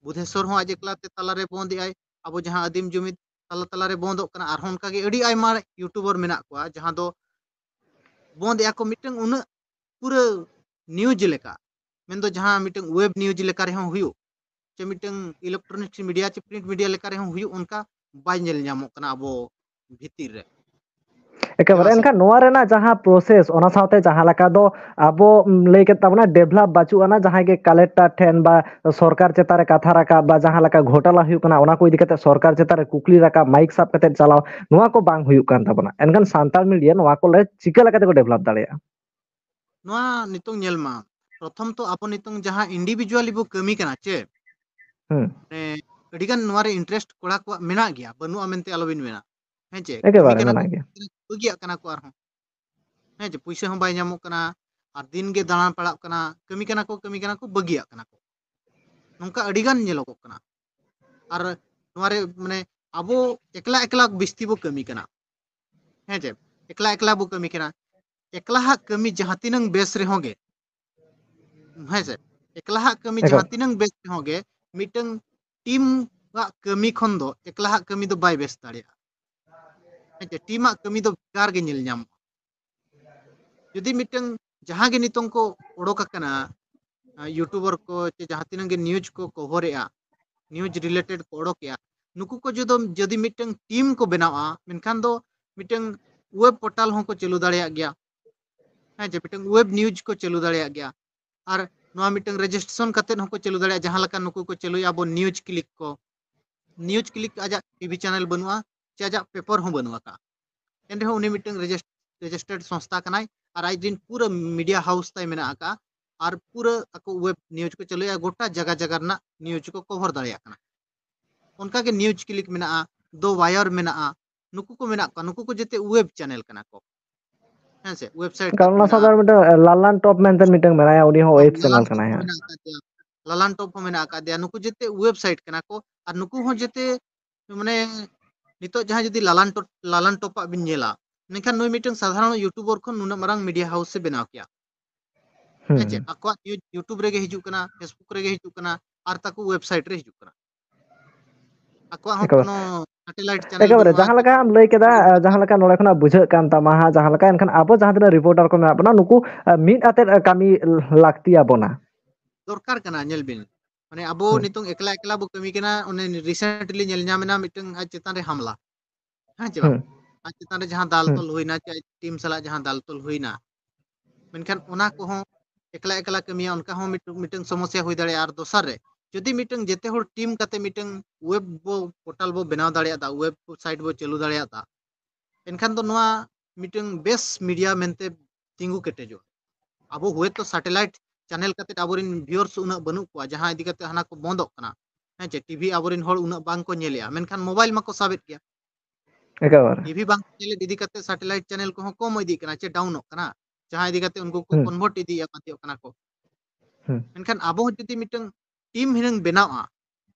ᱵᱩᱫᱷᱮᱥᱚᱨ ᱦᱚᱸ ᱟᱡ ᱮᱠᱞᱟ ᱛᱮ ᱛᱟᱞᱟᱨᱮ ᱵᱚᱸᱫ ᱮᱫᱟᱭ, ᱟᱵᱚ ᱡᱟᱦᱟᱸ ᱟᱹᱫᱤᱢ ᱡᱩᱢᱤᱫ ᱛᱟᱞᱟ ᱛᱟᱞᱟᱨᱮ ᱵᱚᱸᱫᱚᱜ ᱠᱟᱱᱟ᱾ ᱟᱨᱦᱚᱸ ᱚᱱᱠᱟᱜᱮ ᱟᱹᱰᱤ ᱟᱭᱢᱟ ᱭᱩᱴᱩᱵᱟᱨ ᱢᱮᱱᱟᱜ ᱠᱚᱣᱟ ᱡᱟᱦᱟᱸ ᱫᱚ ᱵᱚᱸᱫ ᱮᱫᱼᱟ ᱠᱚ ᱢᱤᱫᱴᱟᱝ ᱩᱱᱟᱹᱜ ᱯᱩᱨᱟᱹ ᱱᱤᱭᱩᱡᱽ ᱞᱮᱠᱟ, ᱢᱮᱱᱫᱚ ᱡᱟᱦᱟᱸ ᱢᱤᱫᱴᱟᱝ ᱣᱮᱵ ᱱᱤᱭᱩᱡᱽ ᱞᱮᱠᱟ ᱨᱮᱦᱚᱸ ᱦᱩᱭᱩᱜ, ᱪᱮ ᱢᱤᱫᱴᱟᱝ ᱤᱞᱮᱠᱴᱨᱚᱱᱤᱠ ᱢᱤᱰᱤᱭᱟ ᱪᱮ ᱯᱨᱤᱱᱴ ᱢᱤᱰᱤᱭᱟ ᱞᱮᱠᱟ ᱨᱮᱦᱚᱸ ᱦᱩᱭᱩᱜ, ᱚᱱᱠᱟ ᱵᱟᱭ ᱧᱮᱞ ᱧᱟᱢᱚᱜ ᱠᱟᱱᱟ ᱟᱵᱚ ᱵᱷᱤᱛᱤᱨ ᱨᱮ᱾ ᱮᱠᱮᱵᱟᱨᱮ᱾ ᱡᱟᱦᱟᱸ ᱥᱮᱫ ᱮᱱᱠᱷᱟᱱ ᱱᱚᱣᱟ ᱨᱮᱱᱟᱜ ᱡᱟᱦᱟᱸ ᱯᱨᱚᱥᱮᱥ, ᱚᱱᱟ ᱥᱟᱶᱛᱮ ᱡᱟᱦᱟᱸ ᱞᱮᱠᱟ ᱫᱚ ᱟᱵᱚ, ᱩᱢ, ᱞᱟᱹᱭ ᱠᱮᱫ ᱛᱟᱵᱚᱱᱟ, ᱰᱮᱵᱷᱞᱚᱯ ᱵᱟᱹᱪᱩᱜ ᱟᱱᱟ, ᱡᱟᱦᱟᱸᱭ ᱜᱮ ᱠᱟᱞᱮᱠᱴᱟᱨ ᱴᱷᱮᱱ ᱵᱟ ᱥᱚᱨᱠᱟᱨ ᱪᱮᱛᱟᱱ ᱨᱮ ᱠᱟᱛᱷᱟ ᱨᱟᱠᱟᱵ ᱵᱟ ᱡᱟᱦᱟᱸ ᱞᱮᱠᱟ ᱜᱷᱚᱴᱟᱞᱟ ᱦᱩᱭᱩᱜ ᱠᱟᱱᱟ, ᱚᱱᱟ ᱠᱚ ᱤᱫᱤ ᱠᱟᱛᱮ ᱥᱚᱨᱠᱟᱨ ᱪᱮᱛᱟᱱ ᱨᱮ ᱠᱩᱠᱞᱤ ᱨᱟᱠᱟᱵ, ᱢᱟᱭᱤᱠ ᱥᱟᱵ ᱠᱟᱛᱮ ᱪᱟᱞᱟᱣ, ᱱᱚᱣᱟ ᱠᱚ ᱵᱟᱝ ᱦᱩᱭᱩᱜ ᱠᱟᱱ ᱛᱟᱵᱚᱱᱟ᱾ ᱮᱱᱠᱷᱟᱱ ᱥᱟᱱᱛᱟᱲ ᱢᱤᱰᱤᱭᱟ ᱱᱚᱣᱟ ᱠᱚ ᱞᱮ ᱪᱤᱠᱟᱹ ᱞᱮᱠᱟ ᱛᱮᱠᱚ ᱰᱮᱵᱷᱞᱚᱯ ᱫᱟᱲᱮᱭᱟᱜᱼᱟ? ᱱᱚᱣᱟ ᱱᱤᱛᱚᱝ ᱧᱮᱞ ᱢᱟ, ᱯᱨᱚᱛᱷᱚᱢ ᱛᱚ ᱟᱵᱚ ᱱᱤᱛᱚᱝ ᱡᱟᱦᱟᱸ ᱤᱱᱰᱤᱵᱷᱤᱡᱩᱣᱟᱞᱤ ᱵᱚ ᱠᱟᱹᱢᱤ ᱠᱟᱱᱟ ᱪᱮ, ᱦᱩᱸ᱾ ᱢᱟᱱᱮ ᱟᱹᱰᱤᱜᱟᱱ ᱱᱚᱣᱟ ᱨᱮ ᱤᱱᱴᱟᱨᱮᱥᱴ ᱠᱚᱲᱟ ᱠᱚᱣᱟᱜ ᱢᱮᱱᱟᱜ ᱜᱮᱭᱟ, ᱵᱟᱹᱱᱩᱜᱼᱟ ᱢᱮᱱᱛᱮ ᱟᱞᱚᱵᱤᱱ ᱢᱮᱱᱟ᱾ ᱦᱮᱸ ᱪᱮ, ᱠᱟᱹᱢᱤ ᱮᱠᱮᱵᱟᱨᱮ ᱠᱟᱱᱟ ᱠᱚ, ᱢᱮᱱᱟᱜ ᱜᱮᱭᱟ᱾ ᱵᱟᱹᱜᱤᱭᱟᱜ ᱠᱟᱱᱟ ᱠᱚ ᱟᱨᱦᱚᱸ᱾ ᱦᱮᱸ ᱪᱮ, ᱯᱩᱭᱥᱟᱹ ᱦᱚᱸ ᱵᱟᱭ ᱧᱟᱢᱚᱜ ᱠᱟᱱᱟ, ᱟᱨ ᱫᱤᱱ ᱜᱮ ᱫᱟᱬᱟᱱ ᱯᱟᱲᱟᱜ ᱠᱟᱱᱟ, ᱠᱟᱹᱢᱤ ᱠᱟᱱᱟ ᱠᱚ, ᱠᱟᱹᱢᱤ ᱠᱟᱱᱟ ᱠᱚ, ᱵᱟᱹᱜᱤᱭᱟᱜ ᱠᱟᱱᱟ ᱠᱚ᱾ ᱱᱚᱝᱠᱟ ᱟᱹᱰᱤᱜᱟᱱ ᱧᱮᱞᱚᱜᱚᱜ ᱠᱟᱱᱟ᱾ ᱟᱨ ᱱᱚᱣᱟ ᱨᱮ ᱢᱟᱱᱮ ᱟᱵᱚ ᱮᱠᱞᱟ ᱮᱠᱞᱟ ᱵᱤᱥᱛᱤ ᱵᱚ ᱠᱟᱹᱢᱤ ᱠᱟᱱᱟ᱾ ᱦᱮᱸ ᱪᱮ, ᱮᱠᱞᱟ ᱮᱠᱞᱟ ᱵᱚ ᱠᱟᱹᱢᱤ ᱠᱟᱱᱟ᱾ ᱮᱠᱞᱟ ᱦᱟᱜ ᱠᱟᱹᱢᱤ ᱡᱟᱦᱟᱸ ᱛᱤᱱᱟᱹᱝ ᱵᱮᱥ ᱨᱮᱦᱚᱸ ᱜᱮ, ᱦᱮᱸ ᱥᱮ, ᱮᱠᱞᱟ ᱦᱟᱜ ᱠᱟᱹᱢᱤ ᱮᱠᱟᱞ᱾ ᱡᱟᱦᱟᱸ ᱛᱤᱱᱟᱹᱝ ᱵᱮᱥ ᱨᱮᱦᱚᱸ ᱜᱮ, ᱢᱤᱫᱴᱟᱝ ᱴᱤᱢ ᱟᱜ ᱠᱟᱹᱢᱤ ᱠᱷᱚᱱ ᱫᱚ ᱮᱠᱞᱟ ᱦᱟᱜ ᱠᱟᱹᱢᱤ ᱫᱚ ᱵᱟᱭ ᱵᱮᱥ ᱫᱟᱲᱮᱭᱟᱜᱼᱟ᱾ ᱦᱮᱸ ᱪᱮ, ᱴᱤᱢ ᱟᱜ ᱠᱟᱹᱢᱤ ᱫᱚ ᱵᱷᱮᱜᱟᱨ ᱜᱮ ᱧᱮᱞ ᱧᱟᱢᱚᱜᱼᱟ᱾ ᱡᱩᱫᱤ ᱢᱤᱫᱴᱟᱝ ᱡᱟᱦᱟᱸ ᱜᱮ ᱱᱤᱛᱚᱝ ᱠᱚ ᱚᱰᱚᱠ ᱟᱠᱟᱱᱟ, ᱟᱸ, ᱭᱩᱴᱩᱵᱟᱨ ᱠᱚ ᱪᱮ ᱡᱟᱦᱟᱸ ᱛᱤᱱᱟᱹᱜ ᱜᱮ ᱱᱤᱭᱩᱡᱽ ᱠᱚ ᱠᱚᱵᱷᱚᱨᱮᱜᱼᱟ, ᱱᱤᱭᱩᱡᱽ ᱨᱤᱞᱮᱴᱮᱰ ᱠᱚ ᱚᱰᱚᱠᱮᱜᱼᱟ, ᱱᱩᱠᱩ ᱠᱚ ᱡᱩᱫᱤ, ᱡᱩᱫᱤ ᱢᱤᱫᱴᱟᱝ ᱴᱤᱢ ᱠᱚ ᱵᱮᱱᱟᱣᱟ, ᱢᱮᱱᱠᱷᱟᱱ ᱫᱚ ᱢᱤᱫᱴᱟᱝ ᱣᱮᱵ ᱯᱳᱨᱴᱟᱞ ᱦᱚᱸᱠᱚ ᱪᱟᱹᱞᱩ ᱫᱟᱲᱮᱭᱟᱜ ᱜᱮᱭᱟ᱾ ᱦᱮᱸ, ᱡᱮ ᱢᱤᱫᱴᱟᱝ ᱣᱮᱵ ᱱᱤᱭᱩᱡᱽ ᱠᱚ ᱪᱟᱹᱞᱩ ᱫᱟᱲᱮᱭᱟᱜ ᱜᱮᱭᱟ᱾ ᱟᱨ ᱱᱚᱣᱟ ᱢᱤᱫᱴᱟᱝ ᱨᱮᱡᱤᱥᱴᱨᱮᱥᱚᱱ ᱠᱟᱛᱮᱫ ᱦᱚᱸᱠᱚ ᱪᱟᱹᱞᱩ ᱫᱟᱲᱮᱭᱟᱜᱼᱟ, ᱡᱟᱦᱟᱸ ᱞᱮᱠᱟ ᱱᱩᱠᱩ ᱠᱚ ᱪᱟᱹᱞᱩᱭᱟ ᱟᱵᱚ ᱱᱤᱭᱩᱡᱽ ᱠᱞᱤᱠ ᱠᱚ᱾ ᱱᱤᱭᱩᱡᱽ ᱠᱞᱤᱠ ᱟᱡᱟᱜ ᱴᱤᱵᱷᱤ ᱪᱮᱱᱮᱞ ᱵᱟᱹᱱᱩᱜᱼᱟ, ᱪᱮ ᱟᱡᱟᱜ ᱯᱮᱯᱟᱨ ᱦᱚᱸ ᱵᱟᱹᱱᱩᱜ ᱟᱠᱟᱫᱼᱟ᱾ ᱮᱱ ᱨᱮᱦᱚᱸ ᱩᱱᱤ ᱢᱤᱫᱴᱟᱝ ᱨᱮᱡᱤᱥ-, ᱨᱮᱡᱤᱥᱴᱟᱨᱰ ᱥᱚᱝᱥᱛᱷᱟ ᱠᱟᱱᱟᱭ, ᱟᱨ ᱟᱡ ᱨᱮᱱ ᱯᱩᱨᱟᱹ ᱢᱤᱰᱤᱭᱟ ᱦᱟᱣᱩᱥ ᱛᱟᱭ ᱢᱮᱱᱟᱜ ᱟᱠᱟᱫᱼᱟ, ᱟᱨ ᱯᱩᱨᱟᱹ ᱟᱠᱚ ᱣᱮᱵ ᱱᱤᱭᱩᱡᱽ ᱠᱚ ᱪᱟᱹᱞᱩᱭᱟ, ᱜᱚᱴᱟ ᱡᱟᱭᱜᱟ ᱡᱟᱭᱜᱟ ᱨᱮᱱᱟᱜ ᱱᱤᱭᱩᱡᱽ ᱠᱚ ᱠᱚᱵᱷᱚᱨ ᱫᱟᱲᱮᱭᱟᱜ ᱠᱟᱱᱟ᱾ ᱚᱱᱠᱟᱜᱮ ᱱᱤᱭᱩᱡᱽ ᱠᱞᱤᱠ ᱢᱮᱱᱟᱜᱼᱟ, ᱫᱚ ᱣᱟᱭᱟᱨ ᱢᱮᱱᱟᱜᱼᱟ, ᱱᱩᱠᱩ ᱠᱚ ᱢᱮᱱᱟᱜ ᱠᱚᱣᱟ, ᱱᱩᱠᱩ ᱠᱚ ᱡᱮᱛᱮ ᱣᱮᱵ ᱪᱮᱱᱮᱞ ᱠᱟᱱᱟ ᱠᱚ᱾ ᱦᱮᱸ ᱥᱮ, ᱣᱮᱵᱥᱟᱭᱤᱴ ᱮᱱᱠᱷᱟᱱ ᱛᱟᱠᱚ ᱚᱱᱟ ᱥᱟᱶᱛᱮ ᱢᱮᱱᱟᱜᱼᱟ᱾ ᱟᱨ ᱢᱤᱫᱴᱟᱝ ᱞᱟᱞᱟᱱ ᱴᱚᱯ ᱢᱮᱱᱛᱮ ᱢᱤᱫᱴᱟᱝ ᱢᱮᱱᱟᱭᱟ, ᱩᱱᱤ ᱦᱚᱸ ᱦᱚᱸ, ᱣᱮᱵ ᱪᱮᱱᱮᱞ ᱞᱟᱞᱟᱱ ᱴᱚᱯ ᱠᱟᱱᱟᱭ ᱦᱚᱸ ᱦᱟᱸᱜ᱾ ᱢᱮᱱᱟᱜ ᱟᱠᱟᱫᱮᱭᱟ, ᱞᱟᱞᱟᱱ ᱴᱚᱯ ᱦᱚᱸ ᱢᱮᱱᱟᱜ ᱟᱠᱟᱫᱮᱭᱟ, ᱱᱩᱠᱩ ᱡᱮᱛᱮ ᱣᱮᱵᱥᱟᱭᱤᱴ ᱠᱟᱱᱟ ᱠᱚ, ᱟᱨ ᱱᱩᱠᱩ ᱦᱚᱸ ᱡᱮᱛᱮ ᱢᱟᱱᱮ ᱱᱤᱛᱚᱜ ᱡᱟᱦᱟᱸ ᱡᱩᱫᱤ ᱞᱟᱞᱟᱱ ᱴᱚᱯ, ᱞᱟᱞᱟᱱ ᱴᱚᱯᱟᱜ ᱵᱤᱱ ᱧᱮᱞᱟ, ᱢᱮᱱᱠᱷᱟᱱ ᱱᱩᱭ ᱢᱤᱫᱴᱟᱝ ᱥᱟᱫᱷᱟᱨᱚᱱ ᱭᱩᱴᱩᱵᱟᱨ ᱠᱷᱚᱱ ᱱᱩᱱᱟᱹᱜ ᱢᱟᱨᱟᱝ ᱢᱤᱰᱤᱭᱟ ᱦᱟᱣᱩᱥ ᱮ ᱵᱮᱱᱟᱣ ᱠᱮᱭᱟ᱾ ᱦᱮᱸ ᱪᱮ? ᱟᱠᱚᱣᱟᱜ news YouTube ᱨᱮᱜᱮ ᱦᱤᱡᱩᱜ ᱠᱟᱱᱟ, Facebook ᱨᱮᱜᱮ ᱦᱤᱡᱩᱜ ᱠᱟᱱᱟ, ᱟᱨ ᱛᱟᱠᱚ website ᱨᱮ ᱦᱤᱡᱩᱜ ᱠᱟᱱᱟ᱾ ᱟᱠᱚᱣᱟᱜ ᱦᱚᱸ ᱮᱠᱟᱞ᱾ ᱠᱳᱱᱳ satellite channel ᱮᱠᱮᱵᱟᱨᱮ ᱵᱟᱹᱱᱩᱜᱼᱟ, ᱡᱟᱦᱟᱸ ᱞᱮᱠᱟᱢ ᱞᱟᱹᱭ ᱠᱮᱫᱟ, ᱡᱟᱦᱟᱸ ᱞᱮᱠᱟ ᱱᱚᱰᱮ ᱠᱷᱚᱱᱟᱜ ᱵᱩᱡᱷᱟᱹᱜ ᱠᱟᱱ ᱛᱟᱢᱟ ᱦᱟᱸᱜ, ᱡᱟᱦᱟᱸ ᱞᱮᱠᱟ ᱮᱱᱠᱷᱟᱱ ᱟᱵᱚ ᱡᱟᱦᱟᱸ ᱛᱤᱱᱟᱹᱜ reporter ᱠᱚ ᱢᱮᱱᱟᱜ ᱵᱚᱱᱟ, ᱱᱩᱠᱩ, ᱟᱸ, ᱢᱤᱫ ᱟᱛᱮᱫ, ᱟᱸ, ᱠᱟᱹᱢᱤ ᱞᱟᱹᱠᱛᱤ ᱟᱵᱚᱱᱟ᱾ ᱫᱚᱨᱠᱟᱨ ᱠᱟᱱᱟ᱾ ᱧᱮᱞ ᱵᱤᱱ, ᱢᱟᱱᱮ ᱟᱵᱚ ᱦᱩᱸ᱾ ᱱᱤᱛᱚᱝ ᱮᱠᱞᱟ ᱮᱠᱞᱟ ᱵᱚ ᱠᱟᱹᱢᱤ ᱠᱟᱱᱟ᱾ ᱚᱱᱮ recently ᱧᱮᱞ ᱧᱟᱢ ᱮᱱᱟ ᱢᱤᱫᱴᱟᱝ ᱟᱡ ᱪᱮᱛᱟᱱ ᱨᱮ ᱦᱟᱢᱞᱟ, ᱦᱮᱸ ᱪᱮ ᱵᱟᱝ? ᱦᱩᱸ᱾ ᱟᱡ ᱪᱮᱛᱟᱱ ᱨᱮ ᱡᱟᱦᱟᱸ ᱫᱟᱞ ᱦᱩᱸ᱾ ᱛᱚᱞ ᱦᱩᱭᱱᱟ, ᱪᱮ ᱟᱡ team ᱥᱟᱞᱟᱜ ᱡᱟᱦᱟᱸ ᱫᱟᱞ ᱛᱚᱞ ᱦᱩᱭᱱᱟ, ᱢᱮᱱᱠᱷᱟᱱ ᱚᱱᱟ ᱠᱚᱦᱚᱸ ᱮᱠᱞᱟ ᱮᱠᱞᱟ ᱠᱟᱹᱢᱤᱭᱟ, ᱚᱱᱠᱟ ᱦᱚᱸ ᱢᱤᱫ-, ᱢᱤᱫᱴᱟᱝ ᱥᱚᱢᱚᱥᱥᱟ ᱦᱩᱭ ᱫᱟᱲᱮᱭᱟᱜᱼᱟ᱾ ᱟᱨ ᱫᱚᱥᱟᱨ ᱨᱮ ᱡᱩᱫᱤ ᱢᱤᱫᱴᱟᱝ ᱡᱮᱛᱮ ᱦᱚᱲ team ᱠᱟᱛᱮ ᱢᱤᱫᱴᱟᱝ web ᱵᱚ portal ᱵᱚ ᱵᱮᱱᱟᱣ ᱫᱟᱲᱮᱭᱟᱜᱼᱟ, website ᱵᱚ ᱪᱟᱹᱞᱩ ᱫᱟᱲᱮᱭᱟᱜᱼᱟ, ᱮᱱᱠᱷᱟᱱ ᱫᱚ ᱱᱚᱣᱟ ᱢᱤᱫᱴᱟᱝ ᱵᱮᱥ media ᱢᱮᱱᱛᱮ ᱛᱤᱸᱜᱩ ᱠᱮᱴᱮᱡᱚᱜᱼᱟ᱾ ᱟᱵᱚ ᱦᱚᱭᱛᱳ satellite channel ᱠᱟᱛᱮ ᱟᱵᱚᱨᱮᱱ viewers ᱩᱱᱟᱹᱜ ᱵᱟᱹᱱᱩᱜ ᱠᱚᱣᱟ, ᱡᱟᱦᱟᱸ ᱤᱫᱤ ᱠᱟᱛᱮ ᱦᱟᱱᱟ ᱠᱚ ᱵᱚᱱᱫᱚᱜ ᱠᱟᱱᱟ, ᱦᱮᱸ ᱪᱮ, TV ᱟᱵᱚᱨᱮᱱ ᱦᱚᱲ ᱩᱱᱟᱹᱜ ᱵᱟᱝ ᱠᱚ ᱧᱮᱞᱮᱜᱼᱟ, ᱢᱮᱱᱠᱷᱟᱱ mobile ᱢᱟᱠᱚ ᱥᱟᱵᱮᱫ ᱜᱮᱭᱟ᱾ ᱮᱠᱮᱵᱟᱨᱮ᱾ TV ᱵᱟᱝ ᱧᱮᱞᱮᱫ ᱤᱫᱤ ᱠᱟᱛᱮ satellite channel ᱠᱚᱦᱚᱸ ᱠᱚᱢ ᱤᱫᱤᱜ ᱠᱟᱱᱟ, ᱪᱮ downᱚᱜ ᱠᱟᱱᱟ, ᱡᱟᱦᱟᱸ ᱤᱫᱤ ᱠᱟᱛᱮ ᱩᱱᱠᱩ ᱠᱚ ᱦᱩᱸ᱾ convert ᱤᱫᱤᱭᱮᱫᱼᱟ, ᱵᱟᱫᱽᱫᱷᱚᱜ ᱠᱟᱱᱟ ᱠᱚ᱾ ᱦᱩᱸ᱾ ᱢᱮᱱᱠᱷᱟᱱ ᱟᱵᱚ ᱦᱚᱸ ᱡᱩᱫᱤ ᱢᱤᱫᱴᱟᱝ team ᱦᱩᱱᱟᱹᱝ ᱵᱮᱱᱟᱜᱼᱟ,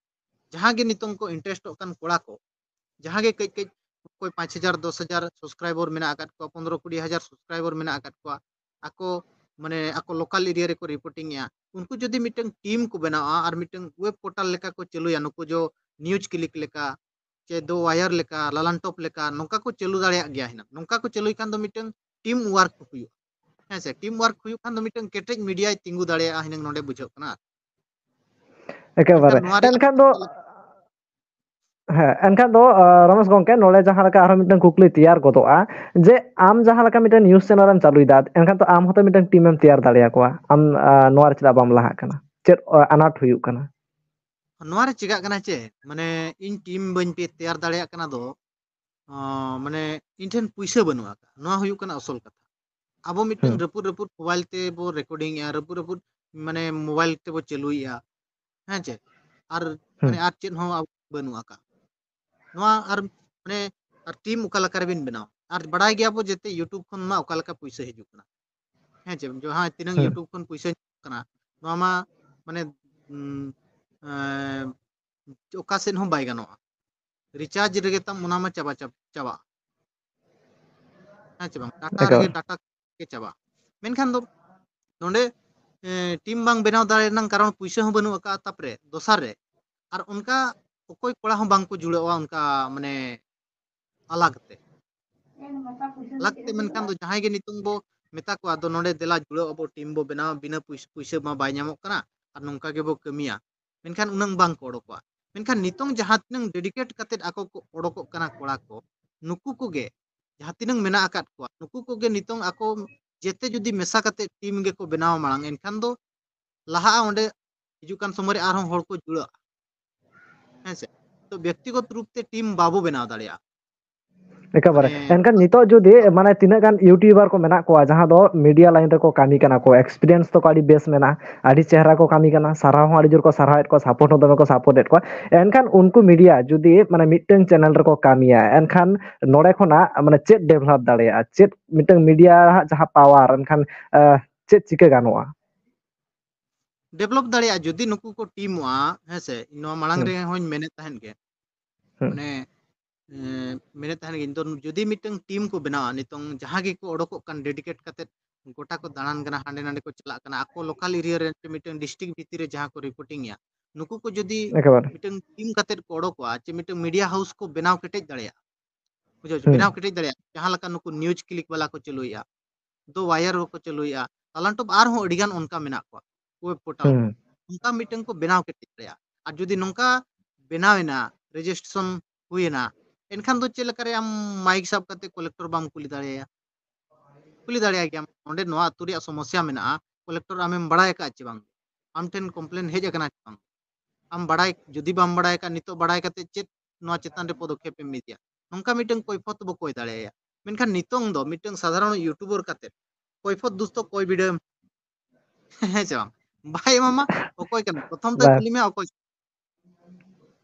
ᱡᱟᱦᱟᱸ ᱜᱮ ᱱᱤᱛᱚᱝ ᱠᱚ interestᱚᱜ ᱠᱟᱱ ᱠᱚᱲᱟ ᱠᱚ, ᱡᱟᱦᱟᱸ ᱜᱮ ᱠᱟᱹᱡ ᱠᱟᱹᱡ ᱚᱠᱚᱭ ᱯᱟᱸᱪ ᱦᱟᱡᱟᱨ, ᱫᱚᱥ ᱦᱟᱡᱟᱨ subscriber ᱢᱮᱱᱟᱜ ᱟᱠᱟᱫ ᱠᱚᱣᱟ, ᱯᱚᱱᱫᱽᱨᱚ ᱠᱩᱲᱤ ᱦᱟᱡᱟᱨ subscriber ᱢᱮᱱᱟᱜ ᱟᱠᱟᱫ ᱠᱚᱣᱟ, ᱟᱠᱚ, ᱢᱟᱱᱮ, ᱟᱠᱚ local area ᱨᱮᱠᱚ reporting ᱮᱜᱼᱟ, ᱩᱱᱠᱩ ᱡᱩᱫᱤ ᱢᱤᱫᱴᱟᱝ team ᱠᱚ ᱵᱮᱱᱟᱣᱟ ᱟᱨ ᱢᱤᱫᱴᱟᱝ web portal ᱞᱮᱠᱟ ᱠᱚ ᱪᱟᱹᱞᱩᱭᱟ, ᱱᱩᱠᱩ ᱡᱚ News Click ᱞᱮᱠᱟ, ᱪᱮ The Wire ᱞᱮᱠᱟ, ᱞᱟᱞᱟᱱ ᱴᱚᱯ ᱞᱮᱠᱟ, ᱱᱚᱝᱠᱟ ᱠᱚ ᱪᱟᱹᱞᱩ ᱫᱟᱲᱮᱭᱟᱜ ᱜᱮᱭᱟ ᱦᱩᱱᱟᱹᱝ᱾ ᱱᱚᱝᱠᱟ ᱠᱚ ᱪᱟᱹᱞᱩᱭ ᱠᱷᱟᱱ ᱫᱚ ᱢᱤᱫᱴᱟᱝ team work ᱦᱩᱭᱩᱜᱼᱟ, ᱦᱮᱸ ᱥᱮ? Team work ᱦᱩᱭᱩᱜ ᱠᱷᱟᱱ ᱫᱚ ᱢᱤᱫᱴᱟᱝ ᱠᱮᱴᱮᱡ mediaᱭ ᱛᱤᱸᱜᱩ ᱫᱟᱲᱮᱭᱟᱜᱼᱟ ᱦᱩᱱᱟᱹᱝ, ᱱᱚᱰᱮ ᱵᱩᱡᱷᱟᱹᱜ ᱠᱟᱱᱟ᱾ ᱮᱠᱮᱵᱟᱨᱮ᱾ ᱢᱮᱱᱠᱷᱟᱱ ᱱᱚᱣᱟ ᱨᱮᱭᱟᱜ ᱮᱱᱠᱷᱟᱱ ᱫᱚ, ᱦᱮᱸ, ᱮᱱᱠᱷᱟᱱ ᱫᱚ, ᱟᱸ, ᱨᱚᱢᱮᱥ ᱜᱚᱢᱠᱮ, ᱱᱚᱰᱮ ᱡᱟᱦᱟᱸ ᱞᱮᱠᱟ ᱟᱨᱦᱚᱸ ᱢᱤᱫᱴᱟᱝ ᱠᱩᱠᱞᱤ ᱛᱮᱭᱟᱨ ᱜᱚᱫᱚᱜᱼᱟ, ᱡᱮ ᱟᱢ ᱡᱟᱦᱟᱸ ᱞᱮᱠᱟ ᱢᱤᱫᱴᱟᱝ news channel ᱮᱢ ᱪᱟᱹᱞᱩᱭᱮᱫᱟ, ᱮᱱᱠᱷᱟᱱ ᱛᱚ ᱟᱢ ᱦᱚᱸᱛᱚ ᱢᱤᱫᱴᱟᱝ team ᱮᱢ ᱛᱮᱭᱟᱨ ᱫᱟᱲᱮᱭᱟᱠᱚᱣᱟ᱾ ᱟᱢ, ᱟᱸ, ᱱᱚᱣᱟ ᱨᱮ ᱪᱮᱫᱟᱜ ᱵᱟᱢ ᱞᱟᱦᱟᱜ ᱠᱟᱱᱟ? ᱪᱮᱫ, ᱟᱸ, ᱟᱱᱟᱴ ᱦᱩᱭᱩᱜ ᱠᱟᱱᱟ? ᱱᱚᱣᱟ ᱨᱮ ᱪᱤᱠᱟᱹᱜ ᱠᱟᱱᱟ ᱪᱮ, ᱢᱟᱱᱮ, ᱤᱧ team ᱵᱟᱹᱧ ᱯᱮ-, ᱛᱮᱭᱟᱨ ᱫᱟᱲᱮᱭᱟᱜ ᱠᱟᱱᱟ ᱫᱚ, ᱟᱸ, ᱢᱟᱱᱮ, ᱤᱧ ᱴᱷᱮᱱ ᱯᱩᱭᱥᱟᱹ ᱵᱟᱹᱱᱩᱜ ᱟᱠᱟᱫ᱾ ᱱᱚᱣᱟ ᱦᱩᱭᱩᱜ ᱠᱟᱱᱟ ᱟᱥᱚᱞ ᱠᱟᱛᱷᱟ᱾ ᱟᱵᱚ ᱢᱤᱫᱴᱟᱝ ᱦᱩᱸ᱾ ᱨᱟᱹᱯᱩᱫ ᱨᱟᱹᱯᱩᱫ mobile ᱛᱮᱵᱚ recording ᱮᱜᱼᱟ, ᱨᱟᱹᱯᱩᱫ ᱨᱟᱹᱯᱩᱫ, ᱢᱟᱱᱮ, mobile ᱛᱮᱵᱚ ᱪᱟᱹᱞᱩᱭᱮᱜᱼᱟ, ᱦᱮᱸ ᱪᱮ? ᱟᱨ, ᱦᱩᱸ᱾ ᱢᱟᱱᱮ, ᱟᱨ ᱪᱮᱫ ᱦᱚᱸ ᱟᱵᱚ ᱵᱟᱹᱱᱩᱜ ᱟᱠᱟᱫ᱾ ᱱᱚᱣᱟ ᱟᱨ, ᱢᱟᱱᱮ, ᱟᱨ team ᱚᱠᱟ ᱞᱮᱠᱟ ᱨᱮᱵᱤᱱ ᱵᱮᱱᱟᱣᱟ? ᱟᱨ ᱵᱟᱲᱟᱭ ᱜᱮᱭᱟᱵᱚ ᱡᱮᱛᱮ YouTube ᱠᱷᱚᱱ ᱢᱟ ᱚᱠᱟ ᱞᱮᱠᱟ ᱯᱩᱭᱥᱟᱹ ᱦᱤᱡᱩᱜ ᱠᱟᱱᱟ, ᱦᱮᱸ ᱪᱮ? ᱡᱟᱦᱟᱸ ᱛᱤᱱᱟᱹᱝ ᱦᱩᱸ᱾ YouTube ᱠᱷᱚᱱ ᱯᱩᱭᱥᱟᱹ ᱦᱤᱡᱩᱜ ᱠᱟᱱᱟ, ᱱᱚᱣᱟ ᱢᱟ, ᱢᱟᱱᱮ, ᱩᱸ, ᱮᱸ, ᱚᱠᱟ ᱥᱮᱫ ᱦᱚᱸ ᱵᱟᱭ ᱜᱟᱱᱚᱜᱼᱟ᱾ Recharge ᱨᱮᱜᱮ ᱛᱟᱢ ᱚᱱᱟ ᱢᱟ ᱪᱟᱵᱟ ᱪᱟᱵ-, ᱪᱟᱵᱟᱜᱼᱟ᱾ ᱦᱮᱸ ᱪᱮ ᱵᱟᱝ? Data ᱮᱠᱟᱞ᱾ ᱨᱮᱜᱮ data ᱜᱮ ᱪᱟᱵᱟᱜᱼᱟ᱾ ᱢᱮᱱᱠᱷᱟᱱ ᱫᱚ ᱱᱚᱰᱮ ᱴᱤᱢ ᱵᱟᱝ ᱵᱮᱱᱟᱣ ᱫᱟᱲᱮ ᱨᱮᱱᱟᱜ ᱠᱟᱨᱚᱱ ᱯᱩᱭᱥᱟᱹ ᱦᱚᱸ ᱵᱟᱹᱱᱩᱜ ᱟᱠᱟᱫᱼᱟ᱾ ᱛᱟᱯᱚᱨᱮ ᱫᱚᱥᱟᱨ ᱨᱮ ᱟᱨ ᱚᱱᱠᱟ ᱚᱠᱚᱭ ᱠᱚᱲᱟ ᱦᱚᱸ ᱵᱟᱝ ᱠᱚ ᱡᱩᱲᱟᱹᱜᱼᱟ ᱚᱱᱠᱟ ᱢᱟᱱᱮ ᱟᱞᱟᱜᱽ ᱛᱮ ᱟᱞᱟᱜᱽ ᱛᱮ ᱢᱮᱱᱠᱷᱟᱱ ᱫᱚ ᱡᱟᱦᱟᱸᱭ ᱜᱮ ᱱᱤᱛᱚᱝ ᱵᱚ ᱢᱮᱛᱟ ᱠᱚᱣᱟ ᱟᱫᱚ ᱱᱚᱰᱮ ᱫᱮᱞᱟ ᱡᱩᱲᱟᱹᱣ ᱟᱵᱚ ᱴᱤᱢ ᱵᱚ ᱵᱮᱱᱟᱣᱟ ᱵᱤᱱᱟᱹ ᱯᱩᱭᱥᱟᱹ ᱯᱩᱭᱥᱟᱹ ᱢᱟ ᱵᱟᱭ ᱧᱟᱢᱚᱜ ᱠᱟᱱᱟ ᱟᱨ ᱱᱚᱝᱠᱟ ᱜᱮᱵᱚ ᱠᱟᱹᱢᱤᱭᱟ ᱢᱮᱱᱠᱷᱟᱱ ᱩᱱᱟᱹᱝ ᱵᱟᱝ ᱠᱚ ᱚᱰᱚᱠᱚᱜᱼᱟ᱾ ᱢᱮᱱᱠᱷᱟᱱ ᱱᱤᱛᱚᱝ ᱡᱟᱦᱟᱸ ᱛᱤᱱᱟᱹᱝ ᱰᱮᱰᱤᱠᱮᱴ ᱠᱟᱛᱮ ᱟᱠᱚ ᱠᱚ ᱚᱰᱚᱠᱚᱜ ᱠᱟᱱᱟ ᱠᱚᱲᱟ ᱠᱚ ᱱᱩᱠᱩ ᱠᱚᱜᱮ ᱡᱟᱦᱟᱸ ᱛᱤᱱᱟᱹᱝ ᱢᱮᱱᱟᱜ ᱟᱠᱟᱫ ᱠᱚᱣᱟ ᱱᱩᱠᱩ ᱠᱚᱜᱮ ᱱᱤᱛᱚᱝ ᱟᱠᱚ ᱡᱮᱛᱮ ᱡᱩᱫᱤ ᱢᱮᱥᱟ ᱠᱟᱛᱮ ᱴᱤᱢ ᱜᱮᱠᱚ ᱵᱮᱱᱟᱣ ᱢᱟᱲᱟᱝ ᱮᱱᱠᱷᱟᱱ ᱫᱚ ᱞᱟᱦᱟᱜᱼᱟ ᱚᱸᱰᱮ ᱦᱤᱡᱩᱜ ᱠᱟᱱ ᱥᱚᱢᱚᱭ ᱨᱮ ᱟᱨᱦᱚᱸ ᱦᱚᱲ ᱠᱚ ᱡᱩᱲᱟᱹᱜᱼᱟ᱾ ᱦᱮᱸ ᱥᱮ? ᱛᱚ ᱵᱮᱠᱛᱤᱜᱚᱛ ᱨᱩᱯ ᱛᱮ ᱴᱤᱢ ᱵᱟᱵᱚ ᱵᱮᱱᱟᱣ ᱫᱟᱲᱮᱭᱟᱜᱼᱟ᱾ ᱮᱠᱮᱵᱟᱨᱮ ᱢᱟᱱᱮ ᱮᱱᱠᱷᱟᱱ ᱱᱤᱛᱚᱜ ᱡᱩᱫᱤ ᱢᱟᱱᱮ ᱛᱤᱱᱟᱹᱜ ᱜᱟᱱ ᱤᱭᱩᱴᱤᱭᱩᱵᱟᱨ ᱠᱚ ᱢᱮᱱᱟᱜ ᱠᱚᱣᱟ ᱡᱟᱦᱟᱸ ᱫᱚ ᱢᱤᱰᱤᱭᱟ ᱞᱟᱭᱤᱱ ᱨᱮᱠᱚ ᱠᱟᱹᱢᱤ ᱠᱟᱱᱟ ᱠᱚ ᱮᱠᱥᱯᱤᱨᱤᱭᱮᱱᱥ ᱛᱟᱠᱚ ᱟᱹᱰᱤ ᱵᱮᱥ ᱢᱮᱱᱟᱜᱼᱟ ᱟᱹᱰᱤ ᱪᱮᱦᱨᱟ ᱠᱚ ᱠᱟᱹᱢᱤ ᱠᱟᱱᱟ ᱥᱟᱨᱦᱟᱣ ᱦᱚᱸ ᱟᱹᱰᱤ ᱡᱳᱨ ᱠᱚ ᱥᱟᱨᱦᱟᱣᱮᱫ ᱠᱚᱣᱟ ᱥᱟᱯᱳᱨᱴ ᱦᱚᱸ ᱫᱚᱢᱮ ᱠᱚ ᱥᱟᱯᱳᱨᱴ ᱮᱫ ᱠᱚᱣᱟ ᱮᱱᱠᱷᱟᱱ ᱩᱱᱠᱩ ᱢᱤᱰᱤᱭᱟ ᱡᱩᱫᱤ ᱢᱟᱱᱮ ᱢᱤᱫᱴᱟᱝ ᱪᱮᱱᱮᱞ ᱨᱮᱠᱚ ᱠᱟᱹᱢᱤᱭᱟ ᱮᱱᱠᱷᱟᱱ ᱱᱚᱰᱮ ᱠᱷᱚᱱᱟᱜ ᱢᱟᱱᱮ ᱪᱮᱫ ᱰᱮᱵᱷᱞᱚᱯ ᱫᱟᱲᱮᱭᱟᱜᱼᱟ ᱪᱮᱫ ᱢᱤᱫᱴᱟᱝ ᱢᱤᱰᱤᱭᱟ ᱦᱟᱜ ᱡᱟᱦᱟᱸ ᱯᱟᱣᱟᱨ ᱮᱱᱠᱷᱟᱱ ᱪᱮᱫ ᱪᱤᱠᱟᱹ ᱜᱟᱱᱚᱜᱼᱟ? ᱰᱮᱵᱷᱞᱚᱯ ᱫᱟᱲᱮᱭᱟᱜᱼᱟ ᱡᱩᱫᱤ ᱱᱩᱠᱩ ᱠᱚ ᱴᱤᱢᱚᱜᱼᱟ ᱦᱮᱸ ᱥᱮ ᱱᱚᱣᱟ ᱢᱟᱲᱟᱝ ᱨᱮᱦᱚᱸᱧ ᱢᱮᱱᱮᱫ ᱛᱟᱦᱮᱸᱫ ᱜᱮ ᱢᱟᱱᱮ ᱢᱮᱱᱮᱫ ᱛᱟᱦᱮᱸᱱ ᱜᱤᱧ ᱫᱚ ᱡᱩᱫᱤ ᱢᱤᱫᱴᱟᱝ ᱴᱤᱢ ᱠᱚ ᱵᱮᱱᱟᱣᱟ ᱱᱤᱛᱚᱝ ᱡᱟᱦᱟᱸ ᱜᱮᱠᱚ ᱚᱰᱚᱠᱚᱜ ᱠᱟᱱ ᱰᱮᱰᱤᱠᱮᱴ ᱠᱟᱛᱮ ᱜᱚᱴᱟ ᱠᱚ ᱫᱟᱬᱟᱱ ᱠᱟᱱᱟ ᱦᱟᱸᱰᱮ ᱱᱟᱰᱮ ᱠᱚ ᱪᱟᱞᱟᱜ ᱠᱟᱱᱟ ᱟᱠᱚ ᱞᱳᱠᱟᱞ ᱮᱨᱤᱭᱟ ᱨᱮ ᱢᱤᱫᱴᱟᱝ ᱰᱤᱥᱴᱨᱤᱠᱴ ᱵᱷᱤᱛᱤᱨ ᱨᱮ ᱡᱟᱦᱟᱸ ᱠᱚ ᱨᱤᱯᱳᱨᱴᱤᱝ ᱮᱜᱼᱟ ᱱᱩᱠᱩ ᱠᱚ ᱡᱩᱫᱤ ᱢᱤᱫᱴᱟᱝ ᱴᱤᱢ ᱠᱟᱛᱮ ᱠᱚ ᱚᱰᱚᱠᱚᱜᱼᱟ ᱪᱮ ᱢᱤᱫᱴᱟᱝ ᱢᱤᱰᱤᱭᱟ ᱦᱟᱣᱩᱥ ᱠᱚ ᱵᱮᱱᱟᱣ ᱠᱮᱴᱮᱡ ᱫᱟᱲᱮᱭᱟᱜᱼᱟ ᱵᱩᱡᱷᱟᱹᱣ ᱵᱮᱱᱟᱣ ᱠᱮᱴᱮᱡ ᱫᱟᱲᱮᱭᱟᱜᱼᱟ ᱡᱟᱦᱟᱸ ᱞᱮᱠᱟ ᱱᱩᱠᱩ ᱱᱤᱭᱩᱡᱽ ᱠᱞᱤᱠ ᱵᱟᱞᱟ ᱠᱚ ᱪᱟᱹᱞᱩᱭᱮᱫᱼᱟ ᱫᱚ ᱣᱟᱭᱟᱨ ᱠᱚ ᱪᱟᱹᱞᱩᱭᱮᱫᱼᱟ ᱛᱟᱞᱟᱱᱴᱚᱯ ᱟᱨᱦᱚᱸ ᱟᱹᱰᱤᱜᱟᱱ ᱚᱱᱠᱟ ᱢᱮᱱᱟᱜ ᱠᱚᱣᱟ ᱣᱮᱵ ᱯᱳᱨᱴᱟᱞ ᱠᱚ ᱚᱱᱠᱟ ᱢᱤᱫᱴᱟᱝ ᱠᱚ ᱵᱮᱱᱟᱣ ᱠᱮᱴᱮᱡ ᱫᱟᱲᱮᱭᱟᱜᱼᱟ ᱟᱨ ᱡᱩᱫᱤ ᱱᱚᱝᱠᱟ ᱵᱮᱱᱟᱣ ᱮᱱᱟ ᱨᱮᱡᱤᱥᱴᱨᱮᱥᱚᱱ ᱦᱩᱭᱮᱱᱟ ᱮᱱᱠᱷᱟᱱ ᱫᱚ ᱪᱮᱫ ᱞᱮᱠᱟᱨᱮ ᱟᱢ ᱢᱟᱭᱤᱠ ᱥᱟᱵ ᱠᱟᱛᱮ ᱠᱚᱞᱮᱠᱴᱚᱨ ᱵᱟᱢ ᱠᱩᱞᱤ ᱫᱟᱲᱮᱭᱟᱭᱟ ᱠᱩᱞᱤ ᱫᱟᱲᱮᱭᱟᱭ ᱜᱮᱭᱟᱢ ᱱᱚᱰᱮ ᱱᱚᱣᱟ ᱟᱹᱛᱩ ᱨᱮᱭᱟᱜ ᱥᱚᱢᱚᱥᱥᱟ ᱢᱮᱱᱟᱜᱼᱟ ᱠᱚᱞᱮᱠᱴᱚᱨ ᱟᱢᱮᱢ ᱵᱟᱲᱟᱭ ᱟᱠᱟᱫ ᱪᱮ ᱵᱟᱝ ᱟᱢ ᱴᱷᱮᱱ ᱠᱚᱢᱯᱞᱮᱱ ᱦᱮᱡ ᱟᱠᱟᱱᱟ ᱪᱮ ᱵᱟᱝ ᱟᱢ ᱵᱟᱲᱟᱭ ᱡᱩᱫᱤ ᱵᱟᱢ ᱵᱟᱲᱟᱭ ᱠᱷᱟᱱ ᱱᱤᱛᱚᱜ ᱵᱟᱲᱟᱭ ᱠᱟᱛᱮ ᱪᱮᱫ ᱱᱚᱣᱟ ᱪᱮᱛᱟᱱ ᱨᱮ ᱯᱚᱫᱚᱠᱷᱮᱯ ᱮᱢ ᱤᱫᱤᱭᱟ ᱱᱚᱝᱠᱟ ᱢᱤᱫᱴᱟᱝ ᱠᱚᱭᱯᱷᱚᱛ ᱵᱚ ᱠᱚᱭ ᱫᱟᱲᱮᱭᱟᱭᱟ ᱢᱮᱱᱠᱷᱟᱱ ᱱᱤᱛᱚᱝ ᱫᱚ ᱢᱤᱫᱴᱟᱝ ᱥᱟᱫᱷᱟᱨᱚᱱ ᱭᱩᱴᱩᱵᱟᱨ ᱠᱟᱛᱮ ᱠᱚᱭᱯᱷᱚᱛ ᱫᱩᱥᱛᱚ ᱠᱚᱭ ᱵᱤᱰᱟᱹᱣ ᱦᱮᱸ ᱪᱮ ᱵᱟᱝ ᱵᱟᱭ ᱮᱢᱟᱢᱟ ᱚᱠᱚᱭ ᱠᱟᱱᱟ ᱯᱨᱚᱛᱷᱚᱢ ᱛᱮ ᱠᱩᱞᱤ ᱢᱮᱭᱟ ᱚᱠᱚᱭ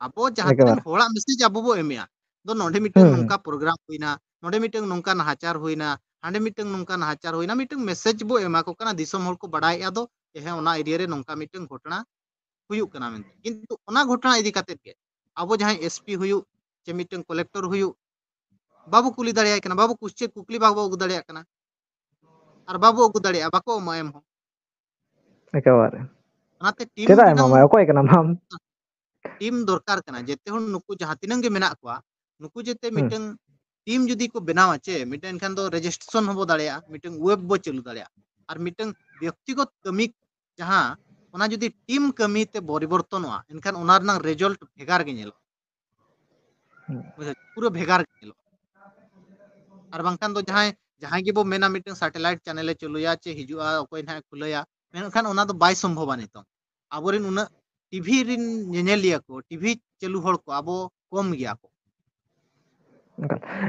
ᱟᱵᱚ ᱡᱟᱦᱟᱸ ᱛᱤᱱᱟᱹᱜ ᱦᱚᱲᱟᱜ ᱢᱮᱥᱮᱡᱽ ᱟᱵᱚ ᱵᱚ ᱮᱢᱮᱜᱼᱟ ᱫᱚ ᱱᱚᱰᱮ ᱢᱤᱫᱴᱟᱝ ᱱᱚᱝᱠᱟ ᱯᱨᱳᱜᱨᱟᱢ ᱦᱩᱭᱱᱟ ᱱᱚᱰᱮ ᱢᱤᱫᱴᱟᱝ ᱱᱚᱝᱠᱟ ᱱᱟᱦᱟᱪᱟᱨ ᱦᱩᱭᱱᱟ ᱦᱟᱸᱰᱮ ᱢᱤᱫᱴᱟᱝ ᱱᱚᱝᱠᱟ ᱱᱟᱦᱟᱪᱟᱨ ᱦᱩᱭᱱᱟ ᱢᱤᱫᱴᱟᱝ ᱢᱮᱥᱮᱡᱽ ᱵᱚ ᱮᱢᱟ ᱠᱚ ᱠᱟᱱᱟ ᱫᱤᱥᱚᱢ ᱦᱚᱲ ᱠᱚ ᱵᱟᱰᱟᱭᱮᱜᱼᱟ ᱫᱚ ᱦᱮᱸ ᱚᱱᱟ ᱮᱨᱤᱭᱟ ᱨᱮ ᱱᱚᱝᱠᱟ ᱢᱤᱫᱴᱟᱝ ᱜᱷᱚᱴᱚᱱᱟ ᱦᱩᱭᱩᱜ ᱠᱟᱱᱟ ᱢᱮᱱᱛᱮ ᱠᱤᱱᱛᱩ ᱚᱱᱟ ᱜᱷᱚᱴᱚᱱᱟ ᱤᱫᱤ ᱠᱟᱛᱮ ᱜᱮ ᱟᱵᱚ ᱡᱟᱦᱟᱸᱭ ᱮᱥᱯᱤ ᱦᱩᱭᱩᱜ ᱪᱮ ᱢᱤᱫᱴᱟᱝ ᱠᱚᱞᱮᱠᱴᱚᱨ ᱦᱩᱭᱩᱜ ᱵᱟᱵᱚ ᱠᱩᱞᱤ ᱫᱟᱲᱮᱭᱟᱭ ᱠᱟᱱᱟ ᱵᱟᱵᱚ ᱠᱩᱥᱪᱮ ᱠᱩᱠᱞᱤ ᱵᱟᱵᱚ ᱟᱹᱜᱩ ᱫᱟᱲᱮᱭᱟᱜ ᱠᱟᱱᱟ ᱟᱨ ᱵᱟᱵᱚ ᱟᱹᱜᱩ ᱫᱟᱲᱮᱭᱟᱜᱼᱟ ᱵᱟᱠᱚ ᱮᱢᱟ ᱮᱢ ᱦᱚᱸ ᱮᱠᱮᱵᱟᱨᱮ᱾ ᱚᱱᱟᱛᱮ ᱴᱤᱢ ᱪᱮᱫᱟᱜ ᱵᱮᱱᱟᱣ ᱮᱢᱟᱢᱟᱭ? ᱚᱠᱚᱭ ᱠᱟᱱᱟᱢ ᱟᱢ? ᱴᱤᱢ ᱫᱚᱨᱠᱟᱨ ᱠᱟᱱᱟ᱾ ᱡᱮᱛᱮ ᱦᱚᱲ ᱱᱩᱠᱩ ᱡᱟᱦᱟᱸ ᱛᱤᱱᱟᱹᱜ ᱜᱮ ᱢᱮᱱᱟᱜ ᱠᱚᱣᱟ, ᱱᱩᱠᱩ ᱡᱮᱛᱮ ᱦᱩᱸ᱾ ᱢᱤᱫᱴᱟᱝ ᱴᱤᱢ ᱡᱩᱫᱤ ᱠᱚ ᱵᱮᱱᱟᱣᱟ ᱪᱮ, ᱢᱤᱫᱴᱟᱝ ᱮᱱᱠᱷᱟᱱ ᱫᱚ ᱨᱮᱡᱤᱥᱴᱨᱮᱥᱚᱱ ᱦᱚᱸᱵᱚ ᱫᱟᱲᱮᱭᱟᱜᱼᱟ, ᱢᱤᱫᱴᱟᱝ ᱣᱮᱵ ᱵᱚ ᱪᱟᱹᱞᱩ ᱫᱟᱲᱮᱭᱟᱜᱼᱟ᱾ ᱟᱨ ᱢᱤᱫᱴᱟᱝ ᱵᱮᱠᱛᱤᱜᱚᱛ ᱠᱟᱹᱢᱤ ᱡᱟᱦᱟᱸ, ᱚᱱᱟ ᱡᱩᱫᱤ ᱴᱤᱢ ᱠᱟᱹᱢᱤ ᱛᱮ ᱯᱚᱨᱤᱵᱚᱨᱛᱚᱱᱚᱜᱼᱟ, ᱮᱱᱠᱷᱟᱱ ᱚᱱᱟ ᱨᱮᱱᱟᱜ ᱨᱮᱡᱟᱞᱴ ᱵᱷᱮᱜᱟᱨ ᱜᱮ ᱧᱮᱞᱚᱜᱼᱟ᱾ ᱦᱩᱸ᱾ ᱵᱩᱡᱷᱟᱹᱣ? ᱯᱩᱨᱟᱹ ᱵᱷᱮᱜᱟᱨ ᱜᱮ ᱧᱮᱞᱚᱜᱼᱟ᱾ ᱟᱨ ᱵᱟᱝᱠᱷᱟᱱ ᱫᱚ ᱡᱟᱦᱟᱸᱭ, ᱡᱟᱦᱟᱸᱭ ᱜᱮᱵᱚ ᱢᱮᱱᱟ ᱢᱤᱫᱴᱟᱝ ᱥᱮᱴᱮᱞᱟᱭᱤᱴ ᱪᱮᱱᱮᱞᱮ ᱪᱟᱹᱞᱩᱭᱟ ᱪᱮ ᱦᱤᱡᱩᱜᱼᱟ, ᱚᱠᱚᱭ ᱱᱟᱦᱟᱜ ᱮ ᱠᱷᱩᱞᱟᱹᱭᱟ, ᱢᱮᱱᱠᱷᱟᱱ ᱚᱱᱟ ᱫᱚ ᱵᱟᱭ ᱥᱚᱢᱵᱷᱚᱵᱟ ᱱᱤᱛᱚᱝ᱾ ᱟᱵᱚᱨᱮᱱ ᱩᱱᱟᱹᱜ ᱴᱤᱵᱷᱤ ᱨᱮᱱ ᱧᱮᱧᱮᱞᱤᱭᱟᱹ ᱠᱚ, ᱴᱤᱵᱷᱤ ᱪᱟᱹᱞᱩ ᱦᱚᱲ ᱠᱚ ᱟᱵᱚ ᱠᱚᱢ ᱜᱮᱭᱟ ᱠᱚ᱾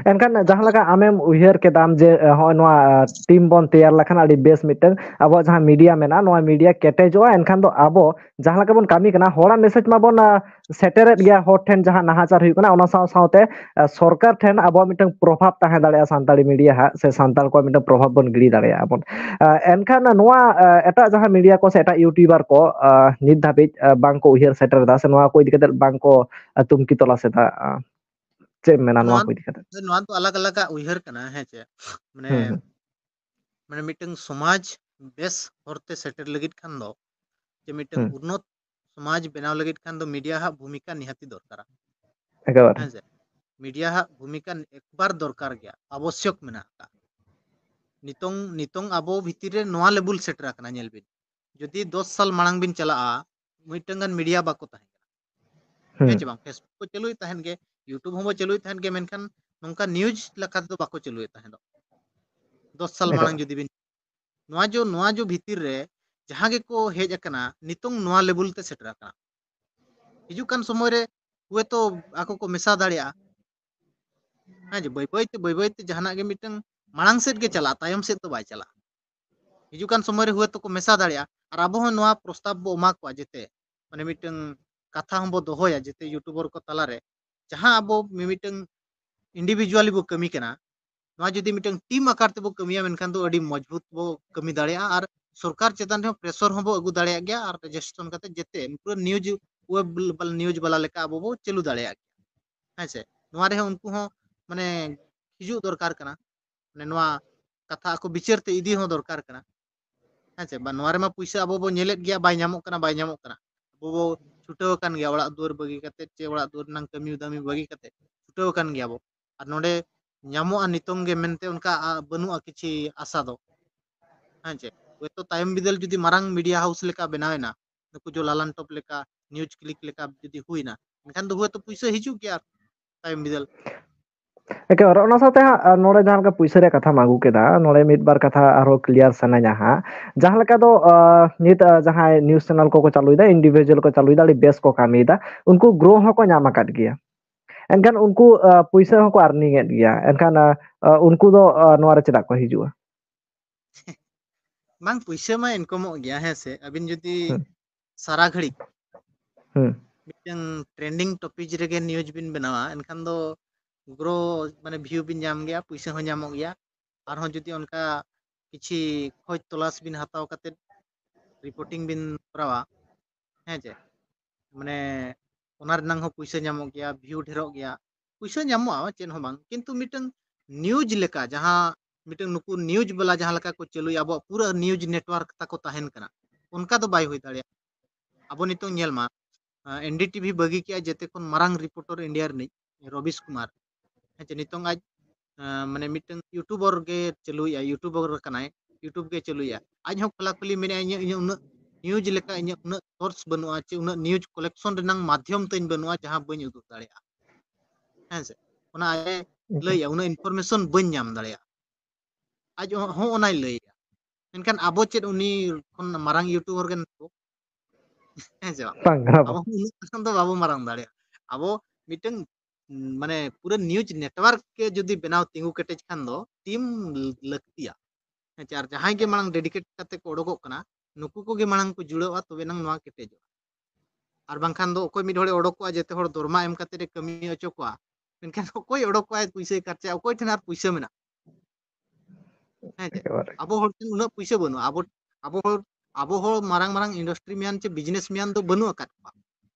ᱮᱱᱠᱷᱟᱱ ᱡᱟᱦᱟᱸ ᱞᱮᱠᱟ ᱟᱢᱮᱢ ᱩᱭᱦᱟᱹᱨ ᱠᱮᱫᱟᱢ ᱡᱮ, ᱮ, ᱦᱚᱸᱜᱼᱚᱭ ᱱᱚᱣᱟ, ᱮ, ᱴᱤᱢ ᱵᱚᱱ ᱛᱮᱭᱟᱨ ᱞᱮᱠᱷᱟᱱ ᱟᱹᱰᱤ ᱵᱮᱥ ᱢᱤᱫᱴᱟᱝ ᱟᱵᱚᱣᱟᱜ ᱡᱟᱦᱟᱸ ᱢᱤᱰᱤᱭᱟ ᱢᱮᱱᱟᱜᱼᱟ, ᱱᱚᱣᱟ ᱢᱤᱰᱤᱭᱟ ᱠᱮᱴᱮᱡᱚᱜᱼᱟ, ᱮᱱᱠᱷᱟᱱ ᱫᱚ ᱟᱵᱚ ᱡᱟᱦᱟᱸ ᱞᱮᱠᱟ ᱵᱚᱱ ᱠᱟᱹᱢᱤ ᱠᱟᱱᱟ, ᱦᱚᱲᱟᱜ ᱢᱮᱥᱮᱡᱽ ᱢᱟᱵᱚᱱ, ᱟ, ᱥᱮᱴᱮᱨᱮᱫ ᱜᱮᱭᱟ ᱦᱚᱲ ᱴᱷᱮᱱ ᱡᱟᱦᱟᱸ ᱱᱟᱦᱟᱪᱟᱨ ᱦᱩᱭᱩᱜ ᱠᱟᱱᱟ, ᱚᱱᱟ ᱥᱟᱶ ᱥᱟᱶᱛᱮ, ᱟ, ᱥᱚᱨᱠᱟᱨ ᱴᱷᱮᱱ ᱟᱵᱚᱣᱟᱜ ᱢᱤᱫᱴᱟᱝ ᱯᱨᱚᱵᱷᱟᱵᱽ ᱛᱟᱦᱮᱸ ᱫᱟᱲᱮᱭᱟᱜᱼᱟ, ᱥᱟᱱᱛᱟᱲᱤ ᱢᱤᱰᱤᱭᱟ ᱦᱟᱜ ᱥᱮ ᱥᱟᱱᱛᱟᱲ ᱠᱚᱣᱟᱜ ᱢᱤᱫᱴᱟᱝ ᱯᱨᱚᱵᱷᱟᱵᱽ ᱵᱚᱱ ᱜᱤᱰᱤ ᱫᱟᱲᱮᱭᱟᱜᱼᱟ ᱵᱚᱱ᱾ ᱟ, ᱮᱱᱠᱷᱟᱱ ᱱᱚᱣᱟ, ᱟ, ᱮᱴᱟᱜ ᱡᱟᱦᱟᱸ ᱢᱤᱰᱤᱭᱟ ᱠᱚ ᱥᱮ ᱮᱴᱟᱜ ᱤᱭᱩᱴᱩᱵᱟᱨ ᱠᱚ, ᱟ, ᱱᱤᱛ ᱫᱷᱟᱹᱵᱤᱡ, ᱟ, ᱵᱟᱝ ᱠᱚ ᱩᱭᱦᱟᱹᱨ ᱥᱮᱴᱮᱨ ᱮᱫᱟ ᱥᱮ ᱱᱚᱣᱟ ᱠᱚ ᱤᱫᱤ ᱠᱟᱛᱮ ᱵᱟᱝ ᱠᱚ, ᱟ, ᱛᱩᱱᱠᱷᱤ ᱛᱚᱞᱟᱥ ᱮᱫᱟ, ᱟ, ᱪᱮᱫ ᱮᱢ ᱢᱮᱱᱟ ᱱᱚᱣᱟ ᱱᱚᱣᱟ, ᱠᱚ ᱤᱫᱤ ᱠᱟᱛᱮ? ᱱᱚᱣᱟ ᱫᱚ ᱟᱞᱟᱜᱽ ᱟᱞᱟᱜᱟᱜ ᱩᱭᱦᱟᱹᱨ ᱠᱟᱱᱟ, ᱦᱮᱸ ᱪᱮ? ᱢᱟᱱᱮ, ᱦᱩᱸ, ᱦᱩᱸ, ᱢᱟᱱᱮ ᱢᱤᱫᱴᱟᱝ ᱥᱚᱢᱟᱡᱽ ᱵᱮᱥ ᱦᱚᱨᱛᱮ ᱥᱮᱴᱮᱨ ᱞᱟᱹᱜᱤᱫ ᱠᱷᱟᱱ ᱫᱚ, ᱡᱮ ᱢᱤᱫᱴᱟᱝ ᱦᱩᱸ, ᱩᱱᱱᱚᱛ ᱥᱚᱢᱟᱡᱽ ᱵᱮᱱᱟᱣ ᱞᱟᱹᱜᱤᱫ ᱠᱷᱟᱱ ᱫᱚ ᱢᱤᱰᱤᱭᱟ ᱦᱟᱜ ᱵᱷᱩᱢᱤᱠᱟ ᱱᱤᱦᱟᱹᱛᱤ ᱫᱚᱨᱠᱟᱨᱟ᱾ ᱮᱠᱮᱵᱟᱨᱮ᱾ ᱦᱮᱸ ᱥᱮ? ᱢᱤᱰᱤᱭᱟ ᱦᱟᱜ ᱵᱷᱩᱢᱤᱠᱟ ᱮᱠᱵᱟᱨ ᱫᱚᱨᱠᱟᱨ ᱜᱮᱭᱟ, ᱟᱵᱚᱥᱭᱚᱠ ᱢᱮᱱᱟᱜ ᱟᱠᱟᱫ᱾ ᱱᱤᱛᱚᱝ, ᱱᱤᱛᱚᱝ ᱟᱵᱚ ᱵᱷᱤᱛᱤᱨ ᱨᱮ ᱱᱚᱣᱟ ᱞᱮᱵᱩᱞ ᱥᱮᱴᱮᱨ ᱟᱠᱟᱱᱟ, ᱧᱮᱞ ᱵᱤᱱ᱾ ᱡᱩᱫᱤ ᱫᱚᱥ ᱥᱟᱞ ᱢᱟᱲᱟᱝ ᱵᱤᱱ ᱪᱟᱞᱟᱜᱼᱟ, ᱢᱤᱫᱴᱟᱝ ᱜᱟᱱ ᱢᱤᱰᱤᱭᱟ ᱵᱟᱠᱚ ᱛᱟᱦᱮᱸ ᱠᱟᱱᱟ᱾ ᱦᱮᱸ ᱦᱩᱸ, ᱪᱮ ᱵᱟᱝ? Facebook ᱠᱚ ᱪᱟᱹᱞᱩᱭᱮᱫ ᱛᱟᱦᱮᱱ ᱜᱮ, YouTube ᱦᱚᱸᱵᱚ ᱪᱟᱹᱞᱩᱭᱮᱫ ᱛᱟᱦᱮᱱ ᱜᱮ, ᱢᱮᱱᱠᱷᱟᱱ ᱱᱚᱝᱠᱟ ᱱᱤᱭᱩᱡᱽ ᱞᱮᱠᱟ ᱛᱮᱫᱚ ᱵᱟᱠᱚ ᱪᱟᱹᱞᱩᱭᱮᱫ ᱛᱟᱦᱮᱸ ᱫᱚ᱾ ᱫᱚᱥ ᱥᱟᱞ ᱢᱟᱲᱟᱝ ᱮᱠᱟᱞ᱾ ᱡᱩᱫᱤ ᱵᱤᱱ, ᱱᱚᱣᱟ ᱡᱚ, ᱱᱚᱣᱟ ᱡᱚ ᱵᱷᱤᱛᱤᱨ ᱨᱮ ᱡᱟᱦᱟᱸ ᱜᱮᱠᱚ ᱦᱮᱡ ᱟᱠᱟᱱᱟ, ᱱᱤᱛᱚᱝ ᱱᱚᱣᱟ ᱞᱮᱵᱩᱞ ᱛᱮ ᱥᱮᱴᱮᱨ ᱟᱠᱟᱱᱟ᱾ ᱦᱤᱡᱩᱜ ᱠᱟᱱ ᱥᱚᱢᱚᱭ ᱨᱮ ᱦᱩᱭᱛᱳ ᱟᱠᱚ ᱠᱚ ᱢᱮᱥᱟ ᱫᱟᱲᱮᱭᱟᱜᱼᱟ᱾ ᱦᱮᱸ ᱡᱮ, ᱵᱟᱹᱭ ᱵᱟᱹᱭ ᱛᱮ, ᱵᱟᱹᱭ ᱵᱟᱹᱭ ᱛᱮ ᱡᱟᱦᱟᱱᱟᱜ ᱜᱮ ᱢᱤᱫᱴᱟᱝ ᱢᱟᱲᱟᱝ ᱥᱮᱫ ᱜᱮ ᱪᱟᱞᱟᱜᱼᱟ, ᱛᱟᱭᱚᱢ ᱥᱮᱫ ᱫᱚ ᱵᱟᱭ ᱪᱟᱞᱟᱜᱼᱟ᱾ ᱦᱤᱡᱩᱜ ᱠᱟᱱ ᱥᱚᱢᱚᱭ ᱨᱮ ᱦᱩᱭᱛᱳ ᱠᱚ ᱢᱮᱥᱟ ᱫᱟᱲᱮᱭᱟᱜᱼᱟ, ᱟᱨ ᱟᱵᱚ ᱦᱚᱸ ᱱᱚᱣᱟ ᱯᱨᱚᱥᱛᱟᱵ ᱵᱚ ᱮᱢᱟ ᱠᱚᱣᱟ, ᱡᱮᱛᱮ, ᱢᱟᱱᱮ, ᱢᱤᱫᱴᱟᱝ ᱠᱟᱛᱷᱟ ᱦᱚᱸᱵᱚ ᱫᱚᱦᱚᱭᱟ, ᱡᱮᱛᱮ ᱭᱩᱴᱩᱵᱟᱨ ᱠᱚ ᱛᱟᱞᱟᱨᱮ, ᱡᱟᱦᱟᱸ ᱟᱵᱚ ᱢᱤᱢᱤᱫᱴᱟᱝ ᱤᱱᱰᱤᱵᱷᱤᱡᱩᱣᱟᱞᱤ ᱵᱚ ᱠᱟᱹᱢᱤ ᱠᱟᱱᱟ, ᱱᱚᱣᱟ ᱡᱩᱫᱤ ᱢᱤᱫᱴᱟᱝ ᱴᱤᱢ ᱟᱠᱟᱨ ᱛᱮᱵᱚ ᱠᱟᱹᱢᱤᱭᱟ, ᱢᱮᱱᱠᱷᱟᱱ ᱫᱚ ᱟᱹᱰᱤ ᱢᱚᱡᱽᱵᱩᱛ ᱵᱚ ᱠᱟᱹᱢᱤ ᱫᱟᱲᱮᱭᱟᱜᱼᱟ, ᱟᱨ ᱥᱚᱨᱠᱟᱨ ᱪᱮᱛᱟᱱ ᱨᱮᱦᱚᱸ ᱯᱨᱮᱥᱚᱨ ᱦᱚᱸᱵᱚ ᱟᱹᱜᱩ ᱫᱟᱲᱮᱭᱟᱜ ᱜᱮᱭᱟ, ᱟᱨ ᱨᱮᱡᱤᱥᱴᱨᱮᱥᱚᱱ ᱠᱟᱛᱮ ᱡᱮᱛᱮ ᱯᱩᱨᱟᱹ ᱱᱤᱭᱩᱡᱽ ᱣᱮᱵ ᱱᱤᱭᱩᱡᱽ ᱵᱟᱞᱟ ᱞᱮᱠᱟ ᱟᱵᱚ ᱵᱚ ᱪᱟᱹᱞᱩ ᱫᱟᱲᱮᱭᱟᱜ ᱜᱮᱭᱟ᱾ ᱦᱮᱸ ᱥᱮ? ᱱᱚᱣᱟ ᱨᱮᱦᱚᱸ ᱩᱱᱠᱩ ᱦᱚᱸ, ᱢᱟᱱᱮ, ᱦᱤᱡᱩᱜ ᱫᱚᱨᱠᱟᱨ ᱠᱟᱱᱟ, ᱢᱟᱱᱮ, ᱱᱚᱣᱟ ᱠᱟᱛᱷᱟ ᱟᱠᱚ ᱵᱤᱪᱟᱹᱨ ᱛᱮ ᱤᱫᱤ ᱦᱚᱸ ᱫᱚᱨᱠᱟᱨ ᱠᱟᱱᱟ᱾ ᱦᱮᱸ ᱪᱮ? ᱵᱟ, ᱱᱚᱣᱟ ᱨᱮᱢᱟ ᱯᱩᱭᱥᱟᱹ ᱟᱵᱚ ᱵᱚ ᱧᱮᱞᱮᱫ ᱜᱮᱭᱟ, ᱵᱟᱭ ᱧᱟᱢᱚᱜ ᱠᱟᱱᱟ, ᱵᱟᱭ ᱧᱟᱢᱚᱜ ᱠᱟᱱᱟ᱾ ᱟᱵᱚ ᱵᱚ ᱪᱷᱩᱴᱟᱹᱣ ᱟᱠᱟᱱ ᱜᱮᱭᱟ, ᱚᱲᱟᱜ ᱫᱩᱣᱟᱹᱨ ᱵᱟᱹᱜᱤ ᱠᱟᱛᱮ ᱪᱮ ᱚᱲᱟᱜ ᱫᱩᱣᱟᱹᱨ ᱨᱮᱱᱟᱝ ᱠᱟᱹᱢᱤ ᱫᱟᱹᱢᱤ ᱵᱟᱹᱜᱤ ᱠᱟᱛᱮ ᱪᱷᱩᱴᱟᱹᱣ ᱟᱠᱟᱱ ᱜᱮᱭᱟ ᱵᱚ᱾ ᱟᱨ ᱱᱚᱰᱮ ᱧᱟᱢᱚᱜᱼᱟ ᱱᱤᱛᱚᱝ ᱜᱮ ᱢᱮᱱᱛᱮ ᱚᱱᱠᱟ, ᱟ, ᱵᱟᱹᱱᱩᱜᱼᱟ ᱠᱤᱪᱷᱤ ᱟᱥᱟ ᱫᱚ᱾ ᱦᱮᱸ ᱪᱮ? ᱦᱚᱭᱛᱳ ᱛᱟᱭᱚᱢ ᱵᱤᱫᱟᱹᱞ ᱡᱩᱫᱤ ᱢᱟᱨᱟᱝ media house ᱞᱮᱠᱟ ᱵᱮᱱᱟᱣ ᱮᱱᱟ, ᱱᱩᱠᱩ ᱡᱚ ᱞᱟᱞᱟᱱ ᱴᱚᱯ ᱞᱮᱠᱟ, News Click ᱞᱮᱠᱟ ᱡᱩᱫᱤ ᱦᱩᱭᱱᱟ, ᱮᱱᱠᱷᱟᱱ ᱫᱚ ᱦᱚᱭᱛᱳ ᱯᱩᱭᱥᱟᱹ ᱦᱤᱡᱩᱜ ᱜᱮᱭᱟ ᱟᱨ ᱛᱟᱭᱚᱢ ᱵᱤᱫᱟᱹᱞ᱾ ᱮᱠᱮᱵᱟᱨᱮ ᱚᱱᱟ ᱥᱟᱶᱛᱮ ᱦᱟᱸᱜ, ᱟᱨ ᱱᱚᱰᱮ ᱡᱟᱦᱟᱸ ᱞᱮᱠᱟ ᱯᱩᱭᱥᱟᱹ ᱨᱮᱭᱟᱜ ᱠᱟᱛᱷᱟᱢ ᱟᱹᱜᱩ ᱠᱮᱫᱟ, ᱱᱚᱰᱮ ᱢᱤᱫ ᱵᱟᱨ ᱠᱟᱛᱷᱟ ᱟᱨᱦᱚᱸ clear ᱥᱟᱱᱟᱧᱟ ᱦᱟᱸᱜ᱾ ᱡᱟᱦᱟᱸ ᱞᱮᱠᱟ ᱫᱚ, ᱟᱸ, ᱱᱤᱛ, ᱟᱸ, ᱡᱟᱦᱟᱸᱭ news channel ᱠᱚᱠᱚ ᱪᱟᱹᱞᱩᱭᱮᱫᱟ, individual ᱠᱚ ᱪᱟᱹᱞᱩᱭᱮᱫᱟ, ᱟᱹᱰᱤ ᱵᱮᱥ ᱠᱚ ᱠᱟᱹᱢᱤᱭᱮᱫᱟ, ᱩᱱᱠᱩ grow ᱦᱚᱸᱠᱚ ᱧᱟᱢ ᱟᱠᱟᱫ ᱜᱮᱭᱟ᱾ ᱮᱱᱠᱷᱟᱱ ᱩᱱᱠᱩ, ᱟᱸ, ᱯᱩᱭᱥᱟᱹ ᱦᱚᱸᱠᱚ earning ᱮᱫ ᱜᱮᱭᱟ᱾ ᱮᱱᱠᱷᱟᱱ, ᱟᱸ, ᱟᱸ, ᱩᱱᱠᱩ ᱫᱚ, ᱟᱸ, ᱱᱚᱣᱟ ᱨᱮ ᱪᱮᱫᱟᱜ ᱠᱚ ᱦᱤᱡᱩᱜᱼᱟ? ᱵᱟᱝ, ᱯᱩᱭᱥᱟᱹ ᱢᱟ incomeᱚᱜ ᱜᱮᱭᱟ, ᱦᱮᱸ ᱥᱮ? ᱟᱹᱵᱤᱱ ᱡᱩᱫᱤ ᱦᱩᱸ᱾ ᱥᱟᱨᱟ ᱜᱷᱟᱹᱲᱤᱡ ᱦᱩᱸ᱾ ᱢᱤᱫᱴᱟᱝ trending topic ᱨᱮᱜᱮ news ᱵᱤᱱ ᱵᱮᱱᱟᱣᱟ, ᱮᱱᱠᱷᱟᱱ ᱫᱚ grow, ᱢᱟᱱᱮ, view ᱵᱤᱱ ᱧᱟᱢ ᱜᱮᱭᱟ, ᱯᱩᱭᱥᱟᱹ ᱦᱚᱸ ᱧᱟᱢᱚᱜ ᱜᱮᱭᱟ᱾ ᱟᱨᱦᱚᱸ ᱡᱩᱫᱤ ᱚᱱᱠᱟ ᱠᱤᱪᱷᱤ ᱠᱷᱚᱡᱽ ᱛᱚᱞᱟᱥ ᱵᱤᱱ ᱦᱟᱛᱟᱣ ᱠᱟᱛᱮᱫ reporting ᱵᱤᱱ ᱠᱚᱨᱟᱣᱟ, ᱦᱮᱸ ᱪᱮ? ᱢᱟᱱᱮ, ᱚᱱᱟ ᱨᱮᱱᱟᱝ ᱦᱚᱸ ᱯᱩᱭᱥᱟᱹ ᱧᱟᱢᱚᱜ ᱜᱮᱭᱟ, view ᱰᱷᱮᱨᱚᱜ ᱜᱮᱭᱟ, ᱯᱩᱭᱥᱟᱹ ᱧᱟᱢᱚᱜᱼᱟ, ᱪᱮᱫ ᱦᱚᱸ ᱵᱟᱝ, ᱠᱤᱱᱛᱩ ᱢᱤᱫᱴᱟᱝ news ᱞᱮᱠᱟ, ᱡᱟᱦᱟᱸ ᱢᱤᱫᱴᱟᱝ ᱱᱩᱠᱩ news ᱵᱟᱞᱟ ᱡᱟᱦᱟᱸ ᱞᱮᱠᱟ ᱠᱚ ᱪᱟᱹᱞᱩᱭᱟ, ᱟᱵᱚᱣᱟᱜ ᱯᱩᱨᱟᱹ news network ᱛᱟᱠᱚ ᱛᱟᱦᱮᱱ ᱠᱟᱱᱟ, ᱚᱱᱠᱟ ᱫᱚ ᱵᱟᱭ ᱦᱩᱭ ᱫᱟᱲᱮᱭᱟᱜᱼᱟ᱾ ᱟᱵᱚ ᱱᱤᱛᱚᱝ ᱧᱮᱞ ᱢᱟ, ᱟᱸ, NDTV ᱵᱟᱹᱜᱤ ᱠᱮᱜᱼᱟ ᱡᱮᱛᱮ ᱠᱷᱚᱱ ᱢᱟᱨᱟᱝ reporter India ᱨᱤᱱᱤᱡ, ᱨᱚᱵᱤᱥ ᱠᱩᱢᱟᱨ᱾ ᱦᱮᱸ ᱪᱮ, ᱱᱤᱛᱚᱝ ᱟᱡ, ᱟᱸ, ᱢᱟᱱᱮ, ᱢᱤᱫᱴᱟᱝ YouTuber ᱜᱮ ᱪᱟᱹᱞᱩᱭᱮᱜᱼᱟ, YouTuber ᱠᱟᱱᱟᱭ, YouTube ᱜᱮ ᱪᱟᱹᱞᱩᱭᱮᱜᱼᱟ᱾ ᱟᱡ ᱦᱚᱸ ᱠᱷᱚᱞᱟᱠᱷᱩᱞᱤ ᱢᱮᱱᱮᱜᱼᱟ, "ᱤᱧᱟᱹᱜ, ᱤᱧᱟᱹᱜ ᱩᱱᱟᱹᱜ news ᱞᱮᱠᱟ ᱤᱧᱟᱹᱜ ᱩᱱᱟᱹᱜ source ᱵᱟᱹᱱᱩᱜᱼᱟ, ᱪᱮ ᱩᱱᱟᱹᱜ news collection ᱨᱮᱱᱟᱝ ᱢᱟᱫᱷᱭᱚᱢ ᱛᱤᱧ ᱵᱟᱹᱱᱩᱜᱼᱟ, ᱡᱟᱦᱟᱸ ᱵᱟᱹᱧ ᱩᱫᱩᱜ ᱫᱟᱲᱮᱭᱟᱜᱼᱟ᱾" ᱦᱮᱸ ᱥᱮ? ᱚᱱᱟ ᱟᱡ ᱮ ᱮᱠᱟᱞ᱾ ᱞᱟᱹᱭᱟ, "ᱩᱱᱟᱹᱜ information ᱵᱟᱹᱧ ᱧᱟᱢ ᱫᱟᱲᱮᱭᱟᱜᱼᱟ᱾" ᱟᱡ ᱦᱚᱸ, ᱦᱚᱸ ᱚᱱᱟᱭ ᱞᱟᱹᱭᱟ᱾ ᱢᱮᱱᱠᱷᱟᱱ ᱟᱵᱚ ᱪᱮᱫ ᱩᱱᱤ ᱠᱷᱚᱱ ᱢᱟᱨᱟᱝ YouTuber ᱜᱮ ᱱᱟᱵᱚ? ᱦᱮᱸ ᱥᱮ ᱵᱟᱝ? ᱵᱟᱝ ᱠᱟᱱᱟ ᱟᱵᱚ ᱵᱚ᱾ ᱦᱚᱸ ᱩᱱᱟᱹᱜ ᱢᱟᱨᱟᱝ ᱫᱚ ᱵᱟᱵᱚ ᱢᱟᱨᱟᱝ ᱫᱟᱲᱮᱭᱟᱜᱼᱟ᱾ ᱟᱵᱚ ᱢᱤᱫᱴᱟᱝ, ᱢᱟᱱᱮ, ᱯᱩᱨᱟᱹ news network ᱜᱮ ᱡᱩᱫᱤ ᱵᱮᱱᱟᱣ ᱛᱤᱸᱜᱩ ᱠᱮᱴᱮᱡ ᱠᱷᱟᱱ ᱫᱚ team ᱞᱟᱹᱠᱛᱤᱭᱟ᱾ ᱦᱮᱸ ᱪᱮ? ᱟᱨ ᱡᱟᱦᱟᱸᱭ ᱜᱮ ᱢᱟᱲᱟᱝ dedicate ᱠᱟᱛᱮ ᱠᱚ ᱚᱰᱚᱠᱚᱜ ᱠᱟᱱᱟ, ᱱᱩᱠᱩ ᱠᱚᱜᱮ ᱢᱟᱲᱟᱝ ᱠᱚ ᱡᱩᱲᱟᱹᱜᱼᱟ, ᱛᱚᱵᱮ ᱮᱱᱟᱝ ᱱᱚᱣᱟ ᱠᱮᱴᱮᱡᱚᱜᱼᱟ᱾ ᱟᱨ ᱵᱟᱝᱠᱷᱟᱱ ᱫᱚ ᱚᱠᱚᱭ ᱢᱤᱫ ᱦᱚᱲᱮ ᱚᱰᱚᱠᱚᱜᱼᱟ, ᱡᱮᱛᱮ ᱦᱚᱲ ᱫᱚᱨᱢᱟ ᱮᱢ ᱠᱟᱛᱮ ᱮ ᱠᱟᱹᱢᱤ ᱦᱚᱪᱚ ᱠᱚᱣᱟ, ᱢᱮᱱᱠᱷᱟᱱ ᱚᱠᱚᱭ ᱚᱰᱚᱠᱚᱜᱼᱟᱭ, ᱯᱩᱭᱥᱟᱹᱭ ᱠᱷᱚᱨᱪᱟᱭᱟ, ᱚᱠᱚᱭ ᱴᱷᱮᱱ ᱟᱨ ᱯᱩᱭᱥᱟᱹ ᱢᱮᱱᱟᱜᱼᱟ? ᱦᱮᱸ ᱪᱮ? ᱮᱠᱮᱵᱟᱨᱮ᱾ ᱟᱵᱚ ᱦᱚᱲ ᱴᱷᱮᱱ ᱩᱱᱟᱹᱜ ᱯᱩᱭᱥᱟᱹ ᱵᱟᱹᱱᱩᱜᱼᱟ᱾ ᱟᱵᱚ, ᱟᱵᱚ ᱦᱚᱲ, ᱟᱵᱚ ᱦᱚᱲ ᱢᱟᱨᱟᱝ ᱢᱟᱨᱟᱝ industry man ᱪᱮ business man ᱫᱚ ᱵᱟᱹᱱᱩᱜ ᱟᱠᱟᱫ ᱠᱚᱣᱟ᱾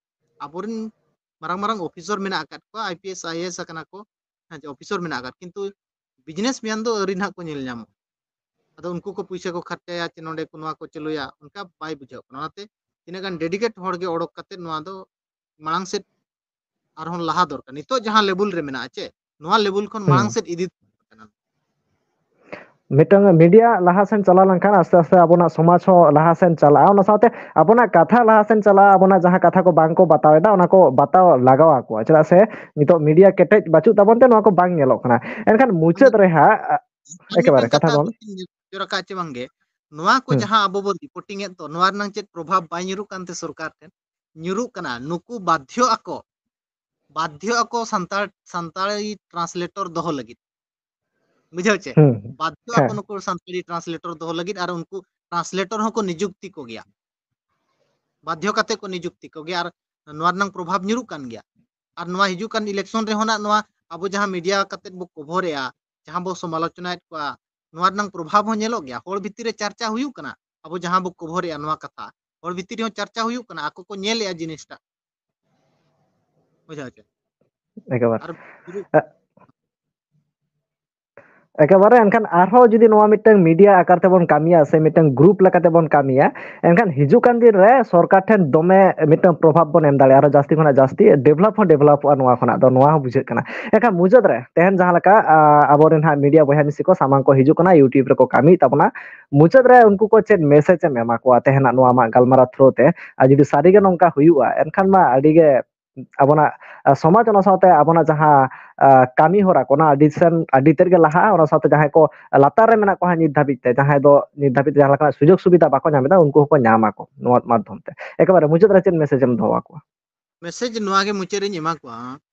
ᱟᱵᱚᱨᱮᱱ ᱢᱟᱨᱟᱝ ᱢᱟᱨᱟᱝ officer ᱢᱮᱱᱟᱜ ᱟᱠᱟᱫ ᱠᱚᱣᱟ, IPS, IAS ᱟᱠᱟᱱᱟ ᱠᱚ, ᱦᱮᱸ ᱪᱮ, officer ᱢᱮᱱᱟᱜ ᱟᱠᱟᱫ, ᱠᱤᱱᱛᱩ business man ᱫᱚ ᱟᱹᱣᱨᱤ ᱱᱟᱦᱟᱜ ᱠᱚ ᱧᱮᱞ ᱧᱟᱢᱚᱜ᱾ ᱟᱫᱚ ᱩᱱᱠᱩ ᱠᱚ ᱯᱩᱭᱥᱟᱹ ᱠᱚ ᱠᱷᱚᱨᱪᱟᱭᱟ ᱪᱮ ᱱᱚᱰᱮ ᱠᱚ ᱱᱚᱣᱟ ᱠᱚ ᱪᱟᱹᱞᱩᱭᱟ, ᱚᱱᱠᱟ ᱵᱟᱭ ᱵᱩᱡᱷᱟᱹᱜ ᱠᱟᱱᱟ᱾ ᱚᱱᱟᱛᱮ ᱛᱤᱱᱟᱹᱜ ᱜᱟᱱ ᱰᱮᱰᱤᱠᱮᱴ ᱦᱚᱲ ᱜᱮ ᱚᱰᱚᱠ ᱠᱟᱛᱮ ᱱᱚᱣᱟ ᱫᱚ ᱢᱟᱲᱟᱝ ᱥᱮᱫ ᱟᱨᱦᱚᱸ ᱞᱟᱦᱟ ᱫᱚᱨᱠᱟᱨ᱾ ᱱᱤᱛᱚᱜ ᱡᱟᱦᱟᱸ ᱞᱮᱵᱩᱞ ᱨᱮ ᱢᱮᱱᱟᱜᱼᱟ ᱪᱮ, ᱱᱚᱣᱟ ᱞᱮᱵᱩᱞ ᱠᱷᱚᱱ ᱢᱟᱲᱟᱝ ᱦᱩᱸ᱾ ᱥᱮᱫ ᱤᱫᱤ ᱠᱟᱱᱟ᱾ ᱢᱤᱫᱴᱟᱝ ᱢᱤᱰᱤᱭᱟ ᱞᱟᱦᱟ ᱥᱮᱱ ᱪᱟᱞᱟᱣ ᱞᱮᱱᱠᱷᱟᱱ ᱟᱥᱛᱮ ᱟᱥᱛᱮ ᱟᱵᱚᱱᱟᱜ ᱥᱚᱢᱟᱡᱽ ᱦᱚᱸ ᱞᱟᱦᱟ ᱥᱮᱱ ᱪᱟᱞᱟᱜᱼᱟ᱾ ᱚᱱᱟ ᱥᱟᱶᱛᱮ ᱟᱵᱚᱱᱟᱜ ᱠᱟᱛᱷᱟ ᱞᱟᱦᱟ ᱥᱮᱱ ᱪᱟᱞᱟᱜᱼᱟ, ᱟᱵᱚᱱᱟᱜ ᱡᱟᱦᱟᱸ ᱠᱟᱛᱷᱟ ᱠᱚ ᱵᱟᱝ ᱠᱚ ᱵᱟᱛᱟᱣ ᱮᱫᱟ, ᱚᱱᱟ ᱠᱚ ᱵᱟᱛᱟᱣ ᱞᱟᱜᱟᱣ ᱟᱠᱚᱣᱟ᱾ ᱪᱮᱫᱟᱜ ᱥᱮ ᱱᱤᱛᱚᱜ ᱢᱤᱰᱤᱭᱟ ᱠᱮᱴᱮᱡ ᱵᱟᱹᱪᱩᱜ ᱛᱟᱵᱚᱱ ᱛᱮ ᱱᱚᱣᱟ ᱠᱚ ᱵᱟᱝ ᱧᱮᱞᱚᱜ ᱠᱟᱱᱟ᱾ ᱮᱱᱠᱷᱟᱱ ᱢᱩᱪᱟᱹᱫ ᱨᱮ ᱦᱟᱸᱜ, ᱟᱨ ᱢᱤᱫᱴᱟᱝ ᱮᱠᱮᱵᱟᱨᱮ ᱠᱟᱛᱷᱟ ᱠᱟᱛᱷᱟ ᱫᱚ, ᱵᱤᱱ ᱧᱮᱞ ᱨᱟᱠᱟᱵ ᱪᱮ ᱵᱟᱝᱜᱮ, ᱱᱚᱣᱟ ᱠᱚ ᱦᱩᱸ᱾ ᱡᱟᱦᱟᱸ ᱟᱵᱚ ᱵᱚᱱ ᱨᱤᱯᱳᱨᱴᱤᱝ ᱮᱫ ᱫᱚ, ᱱᱚᱣᱟ ᱨᱮᱱᱟᱜ ᱪᱮᱫ ᱯᱨᱚᱵᱷᱟᱵᱽ ᱵᱟᱭ ᱧᱩᱨᱩᱜ ᱠᱟᱱᱛᱮ ᱥᱚᱨᱠᱟᱨ ᱴᱷᱮᱱ? ᱧᱩᱨᱩᱜ ᱠᱟᱱᱟ᱾ ᱱᱩᱠᱩ ᱵᱟᱫᱽᱫᱷᱚ ᱟᱠᱚ, ᱵᱟᱫᱽᱫᱷᱚ ᱟᱠᱚ ᱥᱟᱱᱛᱟᱲ, ᱥᱟᱱᱛᱟᱲᱤ ᱴᱨᱟᱱᱥᱞᱮᱴᱚᱨ ᱫᱚᱦᱚ ᱞᱟᱹᱜᱤᱫ᱾ ᱵᱩᱡᱷᱟᱹᱣ ᱪᱮ? ᱦᱩᱸ, ᱦᱩᱸ᱾ ᱵᱟᱫᱽᱫᱷᱚ ᱟᱠᱚ ᱦᱮᱸ᱾ ᱱᱩᱠᱩ ᱥᱟᱱᱛᱟᱲᱤ ᱴᱨᱟᱱᱥᱞᱮᱴᱚᱨ ᱫᱚᱦᱚ ᱞᱟᱹᱜᱤᱫ, ᱟᱨ ᱩᱱᱠᱩ ᱴᱨᱟᱱᱥᱞᱮᱴᱚᱨ ᱦᱚᱸᱠᱚ ᱱᱤᱡᱩᱠᱛᱤ ᱠᱚᱜᱮᱭᱟ᱾ ᱵᱟᱫᱽᱫᱷᱚ ᱠᱟᱛᱮ ᱠᱚ ᱱᱤᱡᱩᱠᱛᱤ ᱠᱚᱜᱮᱭᱟ, ᱟᱨ ᱱᱚᱣᱟ ᱨᱮᱱᱟᱜ ᱯᱨᱚᱵᱷᱟᱵᱽ ᱧᱩᱨᱩᱜ ᱠᱟᱱ ᱜᱮᱭᱟ᱾ ᱟᱨ ᱱᱚᱣᱟ ᱦᱤᱡᱩᱜ ᱠᱟᱱ ᱤᱞᱮᱠᱥᱚᱱ ᱨᱮᱦᱚᱸ ᱱᱟᱜ ᱱᱚᱣᱟ ᱟᱵᱚ ᱡᱟᱦᱟᱸ ᱢᱤᱰᱤᱭᱟ ᱠᱟᱛᱮ ᱵᱚ ᱠᱚᱵᱷᱚᱨᱮᱜᱼᱟ, ᱡᱟᱦᱟᱸ ᱵᱚ ᱥᱚᱢᱟᱞᱳᱪᱚᱱᱟᱭᱮᱫ ᱠᱚᱣᱟ, ᱱᱚᱣᱟ ᱨᱮᱱᱟᱜ ᱯᱨᱚᱵᱷᱟᱵᱽ ᱦᱚᱸ ᱧᱮᱞᱚᱜ ᱜᱮᱭᱟ᱾ ᱦᱚᱲ ᱵᱷᱤᱛᱤᱨ ᱨᱮ ᱪᱟᱨᱪᱟ ᱦᱩᱭᱩᱜ ᱠᱟᱱᱟ, ᱟᱵᱚ ᱡᱟᱦᱟᱸ ᱵᱚ ᱠᱚᱵᱷᱚᱨᱮᱜᱼᱟ ᱱᱚᱣᱟ ᱠᱟᱛᱷᱟ, ᱦᱚᱲ ᱵᱷᱤᱛᱤᱨ ᱨᱮᱦᱚᱸ ᱪᱟᱨᱪᱟ ᱦᱩᱭᱩᱜ ᱠᱟᱱᱟ, ᱟᱠᱚ ᱠᱚ ᱧᱮᱞᱮᱜᱼᱟ ᱡᱤᱱᱤᱥᱴᱟᱜ᱾ ᱵᱩᱡᱷᱟᱹᱣ ᱪᱮ? ᱮᱠᱮᱵᱟᱨ᱾ ᱟᱨ ᱵᱤᱨᱩ- ᱮ-, ᱮᱠᱮᱵᱟᱨᱮ᱾ ᱮᱱᱠᱷᱟᱱ ᱟᱨᱦᱚᱸ ᱡᱩᱫᱤ ᱱᱚᱣᱟ ᱢᱤᱫᱴᱟᱝ ᱢᱤᱰᱤᱭᱟ ᱟᱠᱟᱨ ᱛᱮᱵᱚᱱ ᱠᱟᱹᱢᱤᱭᱟ ᱥᱮ ᱢᱤᱫᱴᱟᱝ ᱜᱨᱩᱯ ᱞᱮᱠᱟ ᱛᱮᱵᱚᱱ ᱠᱟᱹᱢᱤᱭᱟ, ᱮᱱᱠᱷᱟᱱ ᱦᱤᱡᱩᱜ ᱠᱟᱱ ᱫᱤᱱ ᱨᱮ ᱥᱚᱨᱠᱟᱨ ᱴᱷᱮᱱ ᱫᱚᱢᱮ ᱢᱤᱫᱴᱟᱝ ᱯᱨᱚᱵᱷᱟᱵᱽ ᱵᱚᱱ ᱮᱢ ᱫᱟᱲᱮᱭᱟᱜᱼᱟ, ᱟᱨᱦᱚᱸ ᱡᱟᱹᱥᱛᱤ ᱠᱷᱚᱱᱟᱜ ᱡᱟᱹᱥᱛᱤ ᱰᱮᱵᱷᱞᱚᱯ ᱦᱚᱸ ᱰᱮᱵᱷᱞᱚᱯᱚᱜᱼᱟ ᱱᱚᱣᱟ ᱠᱷᱚᱱᱟᱜ ᱫᱚ, ᱱᱚᱣᱟ ᱦᱚᱸ ᱵᱩᱡᱷᱟᱹᱜ ᱠᱟᱱᱟ᱾ ᱮᱱᱠᱷᱟᱱ ᱢᱩᱪᱟᱹᱫ ᱨᱮ ᱛᱮᱦᱮᱧ ᱡᱟᱦᱟᱸ ᱞᱮᱠᱟ, ᱟ, ᱟᱵᱚᱨᱮᱱ ᱦᱟᱸᱜ ᱢᱤᱰᱤᱭᱟ ᱵᱚᱭᱦᱟ ᱢᱤᱥᱤ ᱠᱚ ᱥᱟᱢᱟᱝ ᱠᱚ ᱦᱤᱡᱩᱜ ᱠᱟᱱᱟ, YouTube ᱨᱮᱠᱚ ᱠᱟᱹᱢᱤᱭᱮᱫ ᱛᱟᱵᱚᱱᱟ, ᱢᱩᱪᱟᱹᱫ ᱨᱮ ᱩᱱᱠᱩ ᱠᱚ ᱪᱮᱫ ᱢᱮᱥᱮᱡᱽ ᱮᱢ ᱮᱢᱟ ᱠᱚᱣᱟ ᱛᱮᱦᱮᱧᱟᱜ ᱱᱚᱣᱟ ᱟᱢᱟᱜ ᱜᱟᱞᱢᱟᱨᱟᱣ ᱛᱷᱨᱳ ᱛᱮ? ᱟᱨ ᱡᱩᱫᱤ ᱥᱟᱹᱨᱤᱜᱮ ᱱᱚᱝᱠᱟ ᱦᱩᱭᱩᱜᱼᱟ, ᱮᱱᱠᱷᱟᱱ ᱢᱟ ᱟᱹᱰᱤᱜᱮ ᱟᱵᱚᱱᱟᱜ, ᱟ, ᱥᱚᱢᱟᱡᱽ, ᱚᱱᱟ ᱥᱟᱶᱛᱮ ᱟᱵᱚᱱᱟᱜ ᱡᱟᱦᱟᱸ, ᱟ, ᱠᱟᱹᱢᱤ ᱦᱚᱨᱟ ᱠᱚ, ᱚᱱᱟ ᱟᱹᱰᱤ ᱥᱮᱱ, ᱟᱹᱰᱤ ᱛᱮᱫ ᱜᱮ ᱞᱟᱦᱟᱜᱼᱟ᱾ ᱚᱱᱟ ᱥᱟᱶᱛᱮ ᱡᱟᱦᱟᱸᱭ ᱠᱚ ᱞᱟᱛᱟᱨ ᱨᱮ ᱢᱮᱱᱟᱜ ᱠᱚᱣᱟ ᱦᱟᱸᱜ ᱱᱤᱛ ᱫᱷᱟᱹᱵᱤᱡ ᱛᱮ, ᱡᱟᱦᱟᱸᱭ ᱫᱚ ᱱᱤᱛ ᱫᱷᱟᱹᱵᱤᱡ ᱛᱮ ᱡᱟᱦᱟᱸ ᱞᱮᱠᱟᱱᱟᱜ ᱥᱩᱡᱳᱜᱽ ᱥᱩᱵᱤᱫᱷᱟ ᱵᱟᱠᱚ ᱧᱟᱢ ᱮᱫᱟ, ᱩᱱᱠᱩ ᱦᱚᱸᱠᱚ ᱧᱟᱢ ᱟᱠᱚ ᱱᱚᱣᱟ ᱢᱟᱫᱽᱫᱷᱚᱢ ᱛᱮ᱾ ᱮᱠᱮᱵᱟᱨᱮ ᱢᱩᱪᱟᱹᱫ ᱨᱮ ᱪᱮᱫ ᱢᱮᱥᱮᱡᱽ ᱮᱢ ᱫᱚᱦᱚ ᱟᱠᱚᱣᱟ? ᱢᱮᱥᱮᱡᱽ ᱱᱚᱣᱟ ᱜᱮ ᱢᱩᱪᱟᱹᱫ ᱨᱤᱧ ᱮᱢᱟ ᱠᱚᱣᱟ,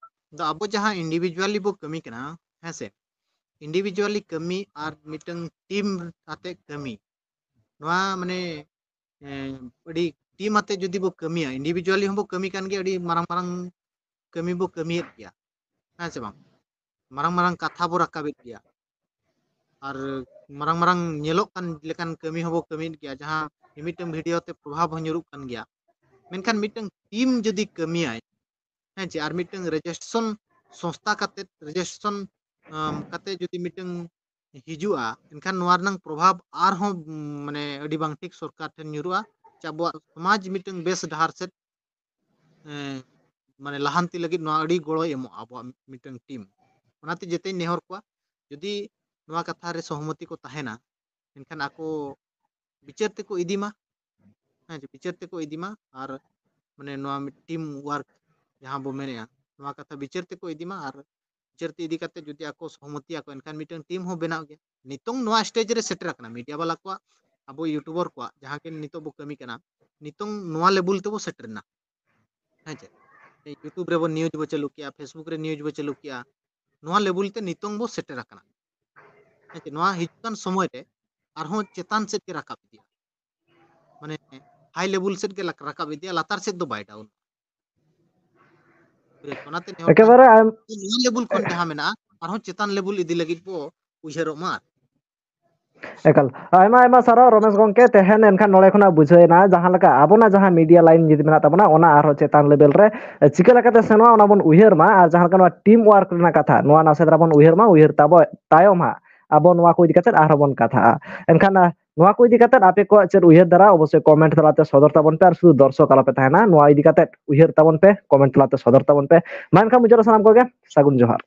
ᱫᱚ ᱟᱵᱚ ᱡᱟᱦᱟᱸ ᱤᱱᱰᱤᱵᱷᱤᱡᱩᱣᱟᱞᱤ ᱵᱚ ᱠᱟᱹᱢᱤ ᱠᱟᱱᱟ, ᱦᱮᱸ ᱥᱮ, ᱤᱱᱰᱤᱵᱷᱤᱡᱩᱣᱟᱞᱤ ᱠᱟᱹᱢᱤ ᱟᱨ ᱢᱤᱫᱴᱟᱝ ᱴᱤᱢ ᱟᱛᱮ ᱠᱟᱹᱢᱤ, ᱱᱚᱣᱟ ᱢᱟᱱᱮ, ᱮᱸ, ᱟᱹᱰᱤ ᱴᱤᱢ ᱟᱛᱮ ᱡᱩᱫᱤ ᱵᱚ ᱠᱟᱹᱢᱤᱭᱟ, ᱤᱱᱰᱤᱵᱷᱤᱡᱩᱣᱟᱞᱤ ᱦᱚᱸᱵᱚ ᱠᱟᱹᱢᱤ ᱠᱟᱱ ᱜᱮᱭᱟ, ᱟᱹᱰᱤ ᱢᱟᱨᱟᱝ ᱢᱟᱨᱟᱝ ᱠᱟᱹᱢᱤ ᱵᱚ ᱠᱟᱹᱢᱤᱭᱮᱫ ᱜᱮᱭᱟ, ᱦᱮᱸ ᱥᱮ ᱵᱟᱝ? ᱢᱟᱨᱟᱝ ᱢᱟᱨᱟᱝ ᱠᱟᱛᱷᱟ ᱵᱚ ᱨᱟᱠᱟᱵᱮᱫ ᱜᱮᱭᱟ, ᱟᱨ ᱢᱟᱨᱟᱝ ᱢᱟᱨᱟᱝ ᱧᱮᱞᱚᱜ ᱠᱟᱱ ᱞᱮᱠᱟᱱ ᱠᱟᱹᱢᱤ ᱦᱚᱸᱵᱚ ᱠᱟᱹᱢᱤᱭᱮᱫ ᱜᱮᱭᱟ, ᱡᱟᱦᱟᱸ ᱢᱤᱢᱤᱫᱴᱟᱝ ᱵᱷᱤᱰᱤᱭᱳ ᱛᱮ ᱯᱨᱚᱵᱷᱟᱵᱽ ᱦᱚᱸ ᱧᱩᱨᱩᱜ ᱠᱟᱱ ᱜᱮᱭᱟ᱾ ᱢᱮᱱᱠᱷᱟᱱ ᱢᱤᱫᱴᱟᱝ ᱴᱤᱢ ᱡᱩᱫᱤ ᱠᱟᱹᱢᱤᱭᱟᱭ, ᱦᱮᱸ ᱪᱮ, ᱟᱨ ᱢᱤᱫᱴᱟᱝ ᱨᱮᱡᱤᱥᱴᱨᱮᱥᱚᱱ ᱥᱚᱝᱥᱛᱷᱟ ᱠᱟᱛᱮ, ᱨᱮᱡᱤᱥᱴᱨᱮᱥᱚᱱ, ᱟᱢ, ᱠᱟᱛᱮ ᱡᱩᱫᱤ ᱢᱤᱫᱴᱟᱝ ᱦᱤᱡᱩᱜᱼᱟ, ᱮᱱᱠᱷᱟᱱ ᱱᱚᱣᱟ ᱨᱮᱱᱟᱝ ᱯᱨᱚᱵᱷᱟᱵᱽ ᱟᱨᱦᱚᱸ, ᱩᱢ, ᱢᱟᱱᱮ ᱟᱹᱰᱤ ᱵᱟᱝ ᱴᱷᱤᱠ ᱥᱚᱨᱠᱟᱨ ᱴᱷᱮᱱ ᱧᱩᱨᱩᱜᱼᱟ, ᱥᱮ ᱟᱵᱚᱣᱟᱜ ᱥᱚᱢᱟᱡᱽ ᱢᱤᱫᱴᱟᱝ ᱵᱮᱥ ᱰᱟᱦᱟᱨ ᱥᱮᱫ, ᱮᱸ, ᱢᱟᱱᱮ ᱞᱟᱦᱟᱱᱛᱤ ᱞᱟᱹᱜᱤᱫ ᱱᱚᱣᱟ ᱟᱹᱰᱤ ᱜᱚᱲᱚᱭ ᱮᱢᱚᱜᱼᱟ ᱟᱵᱚᱣᱟᱜ ᱢᱤᱫᱴᱟᱝ ᱴᱤᱢ᱾ ᱚᱱᱟᱛᱮ ᱡᱮᱛᱮᱧ ᱱᱮᱦᱚᱨ ᱠᱚᱣᱟ, ᱡᱩᱫᱤ ᱱᱚᱣᱟ ᱠᱟᱛᱷᱟ ᱨᱮ ᱥᱚᱦᱚᱢᱚᱛᱤ ᱠᱚ ᱛᱟᱦᱮᱱᱟ, ᱮᱱᱠᱷᱟᱱ ᱟᱠᱚ ᱵᱤᱪᱟᱹᱨ ᱛᱮᱠᱚ ᱤᱫᱤ ᱢᱟ᱾ ᱦᱮᱸ, ᱵᱤᱪᱟᱹᱨ ᱛᱮᱠᱚ ᱤᱫᱤ ᱢᱟ᱾ ᱟᱨ ᱢᱟᱱᱮ ᱱᱚᱣᱟ ᱢᱤᱫ ᱴᱤᱢ ᱣᱟᱨᱠ ᱡᱟᱦᱟᱸ ᱵᱚ ᱢᱮᱱᱮᱜᱼᱟ, ᱱᱚᱣᱟ ᱠᱟᱛᱷᱟ ᱵᱤᱪᱟᱹᱨ ᱛᱮᱠᱚ ᱤᱫᱤ ᱢᱟ᱾ ᱟᱨ ᱵᱤᱪᱟᱹᱨ ᱛᱮ ᱤᱫᱤ ᱠᱟᱛᱮ ᱡᱩᱫᱤ ᱟᱠᱚ ᱥᱚᱦᱚᱢᱚᱛᱤ ᱟᱠᱚ, ᱮᱱᱠᱷᱟᱱ ᱢᱤᱫᱴᱟᱝ ᱴᱤᱢ ᱦᱚᱸ ᱵᱮᱱᱟᱣ ᱜᱮᱭᱟ᱾ ᱱᱤᱛᱚᱝ ᱱᱚᱣᱟ ᱥᱴᱮᱡ ᱨᱮ ᱥᱮᱴᱮᱨ ᱟᱠᱟᱱᱟ ᱢᱤᱰᱤᱭᱟ ᱵᱟᱞᱟ ᱠᱚᱣᱟᱜ, ᱟᱵᱚ ᱭᱩᱴᱩᱵᱟᱨ ᱠᱚᱣᱟᱜ ᱡᱟᱦᱟᱸ ᱜᱮ ᱱᱤᱛᱚᱜ ᱵᱚ ᱠᱟᱹᱢᱤ ᱠᱟᱱᱟ, ᱱᱤᱛᱚᱝ ᱱᱚᱣᱟ ᱞᱮᱵᱮᱞ ᱛᱮᱵᱚ ᱥᱮᱴᱮᱨ ᱮᱱᱟ᱾ ᱦᱮᱸ ᱪᱮ? ᱭᱩᱴᱩᱵᱽ ᱨᱮᱵᱚ ᱱᱤᱭᱩᱡᱽ ᱵᱚ ᱪᱟᱹᱞᱩ ᱠᱮᱜᱼᱟ, ᱯᱷᱮᱥᱵᱩᱠ ᱨᱮ ᱱᱤᱭᱩᱡᱽ ᱵᱚ ᱪᱟᱹᱞᱩ ᱠᱮᱜᱼᱟ, ᱱᱚᱣᱟ ᱞᱮᱵᱮᱞ ᱛᱮ ᱱᱤᱛᱚᱝ ᱵᱚ ᱥᱮᱴᱮᱨ ᱟᱠᱟᱱᱟ᱾ ᱦᱮᱸ ᱪᱮ? ᱱᱚᱣᱟ ᱦᱤᱡᱩᱜ ᱠᱟᱱ ᱥᱚᱢᱚᱭ ᱨᱮ ᱟᱨᱦᱚᱸ ᱪᱮᱛᱟᱱ ᱥᱮᱫ ᱜᱮ ᱨᱟᱠᱟᱵ ᱤᱫᱤᱜᱼᱟ, ᱢᱟᱱᱮ ᱦᱟᱭ ᱞᱮᱵᱮᱞ ᱥᱮᱫ ᱜᱮ ᱞᱟᱠ-, ᱨᱟᱠᱟᱵ ᱤᱫᱤᱜᱼᱟ, ᱞᱟᱛᱟᱨ ᱥᱮᱫ ᱫᱚ ᱵᱟᱭ ᱰᱟᱣᱩᱱ᱾ ᱚᱱᱟᱛᱮ ᱱᱮᱦᱚᱨ ᱠᱟᱱ, ᱮᱠᱮᱵᱟᱨᱮ ᱟᱢ ᱱᱚᱣᱟ ᱞᱮᱵᱮᱞ ᱠᱷᱚᱱ ᱡᱟᱦᱟᱸ ᱢᱮᱱᱟᱜᱼᱟ, ᱟᱨᱦᱚᱸ ᱪᱮᱛᱟᱱ ᱞᱮᱵᱮᱞ ᱤᱫᱤ ᱞᱟᱹᱜᱤᱫ ᱵᱚ ᱩᱭᱦᱟᱹᱨᱚᱜ ᱢᱟ᱾ ᱮᱠᱟᱞ, ᱟᱭᱢᱟ ᱟᱭᱢᱟ ᱥᱟᱨᱦᱟᱣ ᱨᱚᱢᱮᱥ ᱜᱚᱝᱠᱮ᱾ ᱛᱮᱦᱮᱧ ᱮᱱᱠᱷᱟᱱ ᱱᱚᱰᱮ ᱠᱷᱚᱱᱟᱜ ᱵᱩᱡᱷᱟᱹᱣ ᱮᱱᱟ, ᱡᱟᱦᱟᱸ ᱞᱮᱠᱟ ᱟᱵᱚᱱᱟᱜ ᱡᱟᱦᱟᱸ ᱢᱤᱰᱤᱭᱟ ᱞᱟᱭᱤᱱ ᱡᱩᱫᱤ ᱢᱮᱱᱟᱜ ᱛᱟᱵᱚᱱᱟ, ᱚᱱᱟ ᱟᱨᱦᱚᱸ ᱪᱮᱛᱟᱱ ᱞᱮᱵᱮᱞ ᱨᱮ ᱪᱤᱠᱟᱹ ᱞᱮᱠᱟᱛᱮ ᱥᱮᱱᱚᱜᱼᱟ, ᱚᱱᱟ ᱵᱚᱱ ᱩᱭᱦᱟᱹᱨ ᱢᱟ᱾ ᱟᱨ ᱡᱟᱦᱟᱸ ᱞᱮᱠᱟ ᱱᱚᱣᱟ ᱴᱤᱢ ᱣᱟᱨᱠ ᱨᱮᱱᱟᱜ ᱠᱟᱛᱷᱟ, ᱱᱚᱣᱟ ᱱᱟᱥᱮ ᱫᱷᱟᱨᱟ ᱵᱚᱱ ᱩᱭᱦᱟᱹᱨ ᱢᱟ, ᱩᱭᱦᱟᱹᱨ ᱛᱟᱵᱚ ᱛᱟᱭᱚᱢ ᱦᱟᱸᱜ ᱟᱵᱚ ᱱᱚᱣᱟ ᱠᱚ ᱤᱫᱤ ᱠᱟᱛᱮ ᱟᱨᱦᱚᱸ ᱵᱚᱱ ᱠᱟᱛᱷᱟᱜᱼᱟ᱾ ᱮᱱᱠᱷᱟᱱ, ᱟ, ᱱᱚᱣᱟ ᱠᱚ ᱤᱫᱤ ᱠᱟᱛᱮ ᱟᱯᱮ ᱠᱚᱣᱟᱜ ᱪᱮᱫ ᱩᱭᱦᱟᱹᱨ ᱫᱷᱟᱨᱟ, ᱚᱵᱚᱥᱥᱳᱭ ᱠᱚᱢᱮᱱᱴ ᱛᱟᱞᱟᱛᱮ ᱥᱚᱫᱚᱨ ᱛᱟᱵᱚᱱ ᱯᱮ, ᱟᱨ ᱥᱩᱫᱷᱩ ᱫᱚᱨᱥᱚᱠ ᱟᱞᱚᱯᱮ ᱛᱟᱦᱮᱱᱟ, ᱱᱚᱣᱟ ᱤᱫᱤ ᱠᱟᱛᱮ ᱩᱭᱦᱟᱹᱨ ᱛᱟᱵᱚᱱ ᱯᱮ, ᱠᱚᱢᱮᱱᱴ ᱛᱟᱞᱟᱛᱮ ᱥᱚᱫᱚᱨ ᱛᱟᱵᱚᱱ ᱯᱮ᱾ ᱢᱟ ᱮᱱᱠᱷᱟᱱ ᱢᱩᱪᱟᱹᱫ ᱨᱮ ᱥᱟᱱᱟᱢ ᱠᱚᱜᱮ ᱥᱟᱹᱜᱩᱱ ᱡᱚᱦᱟᱨ᱾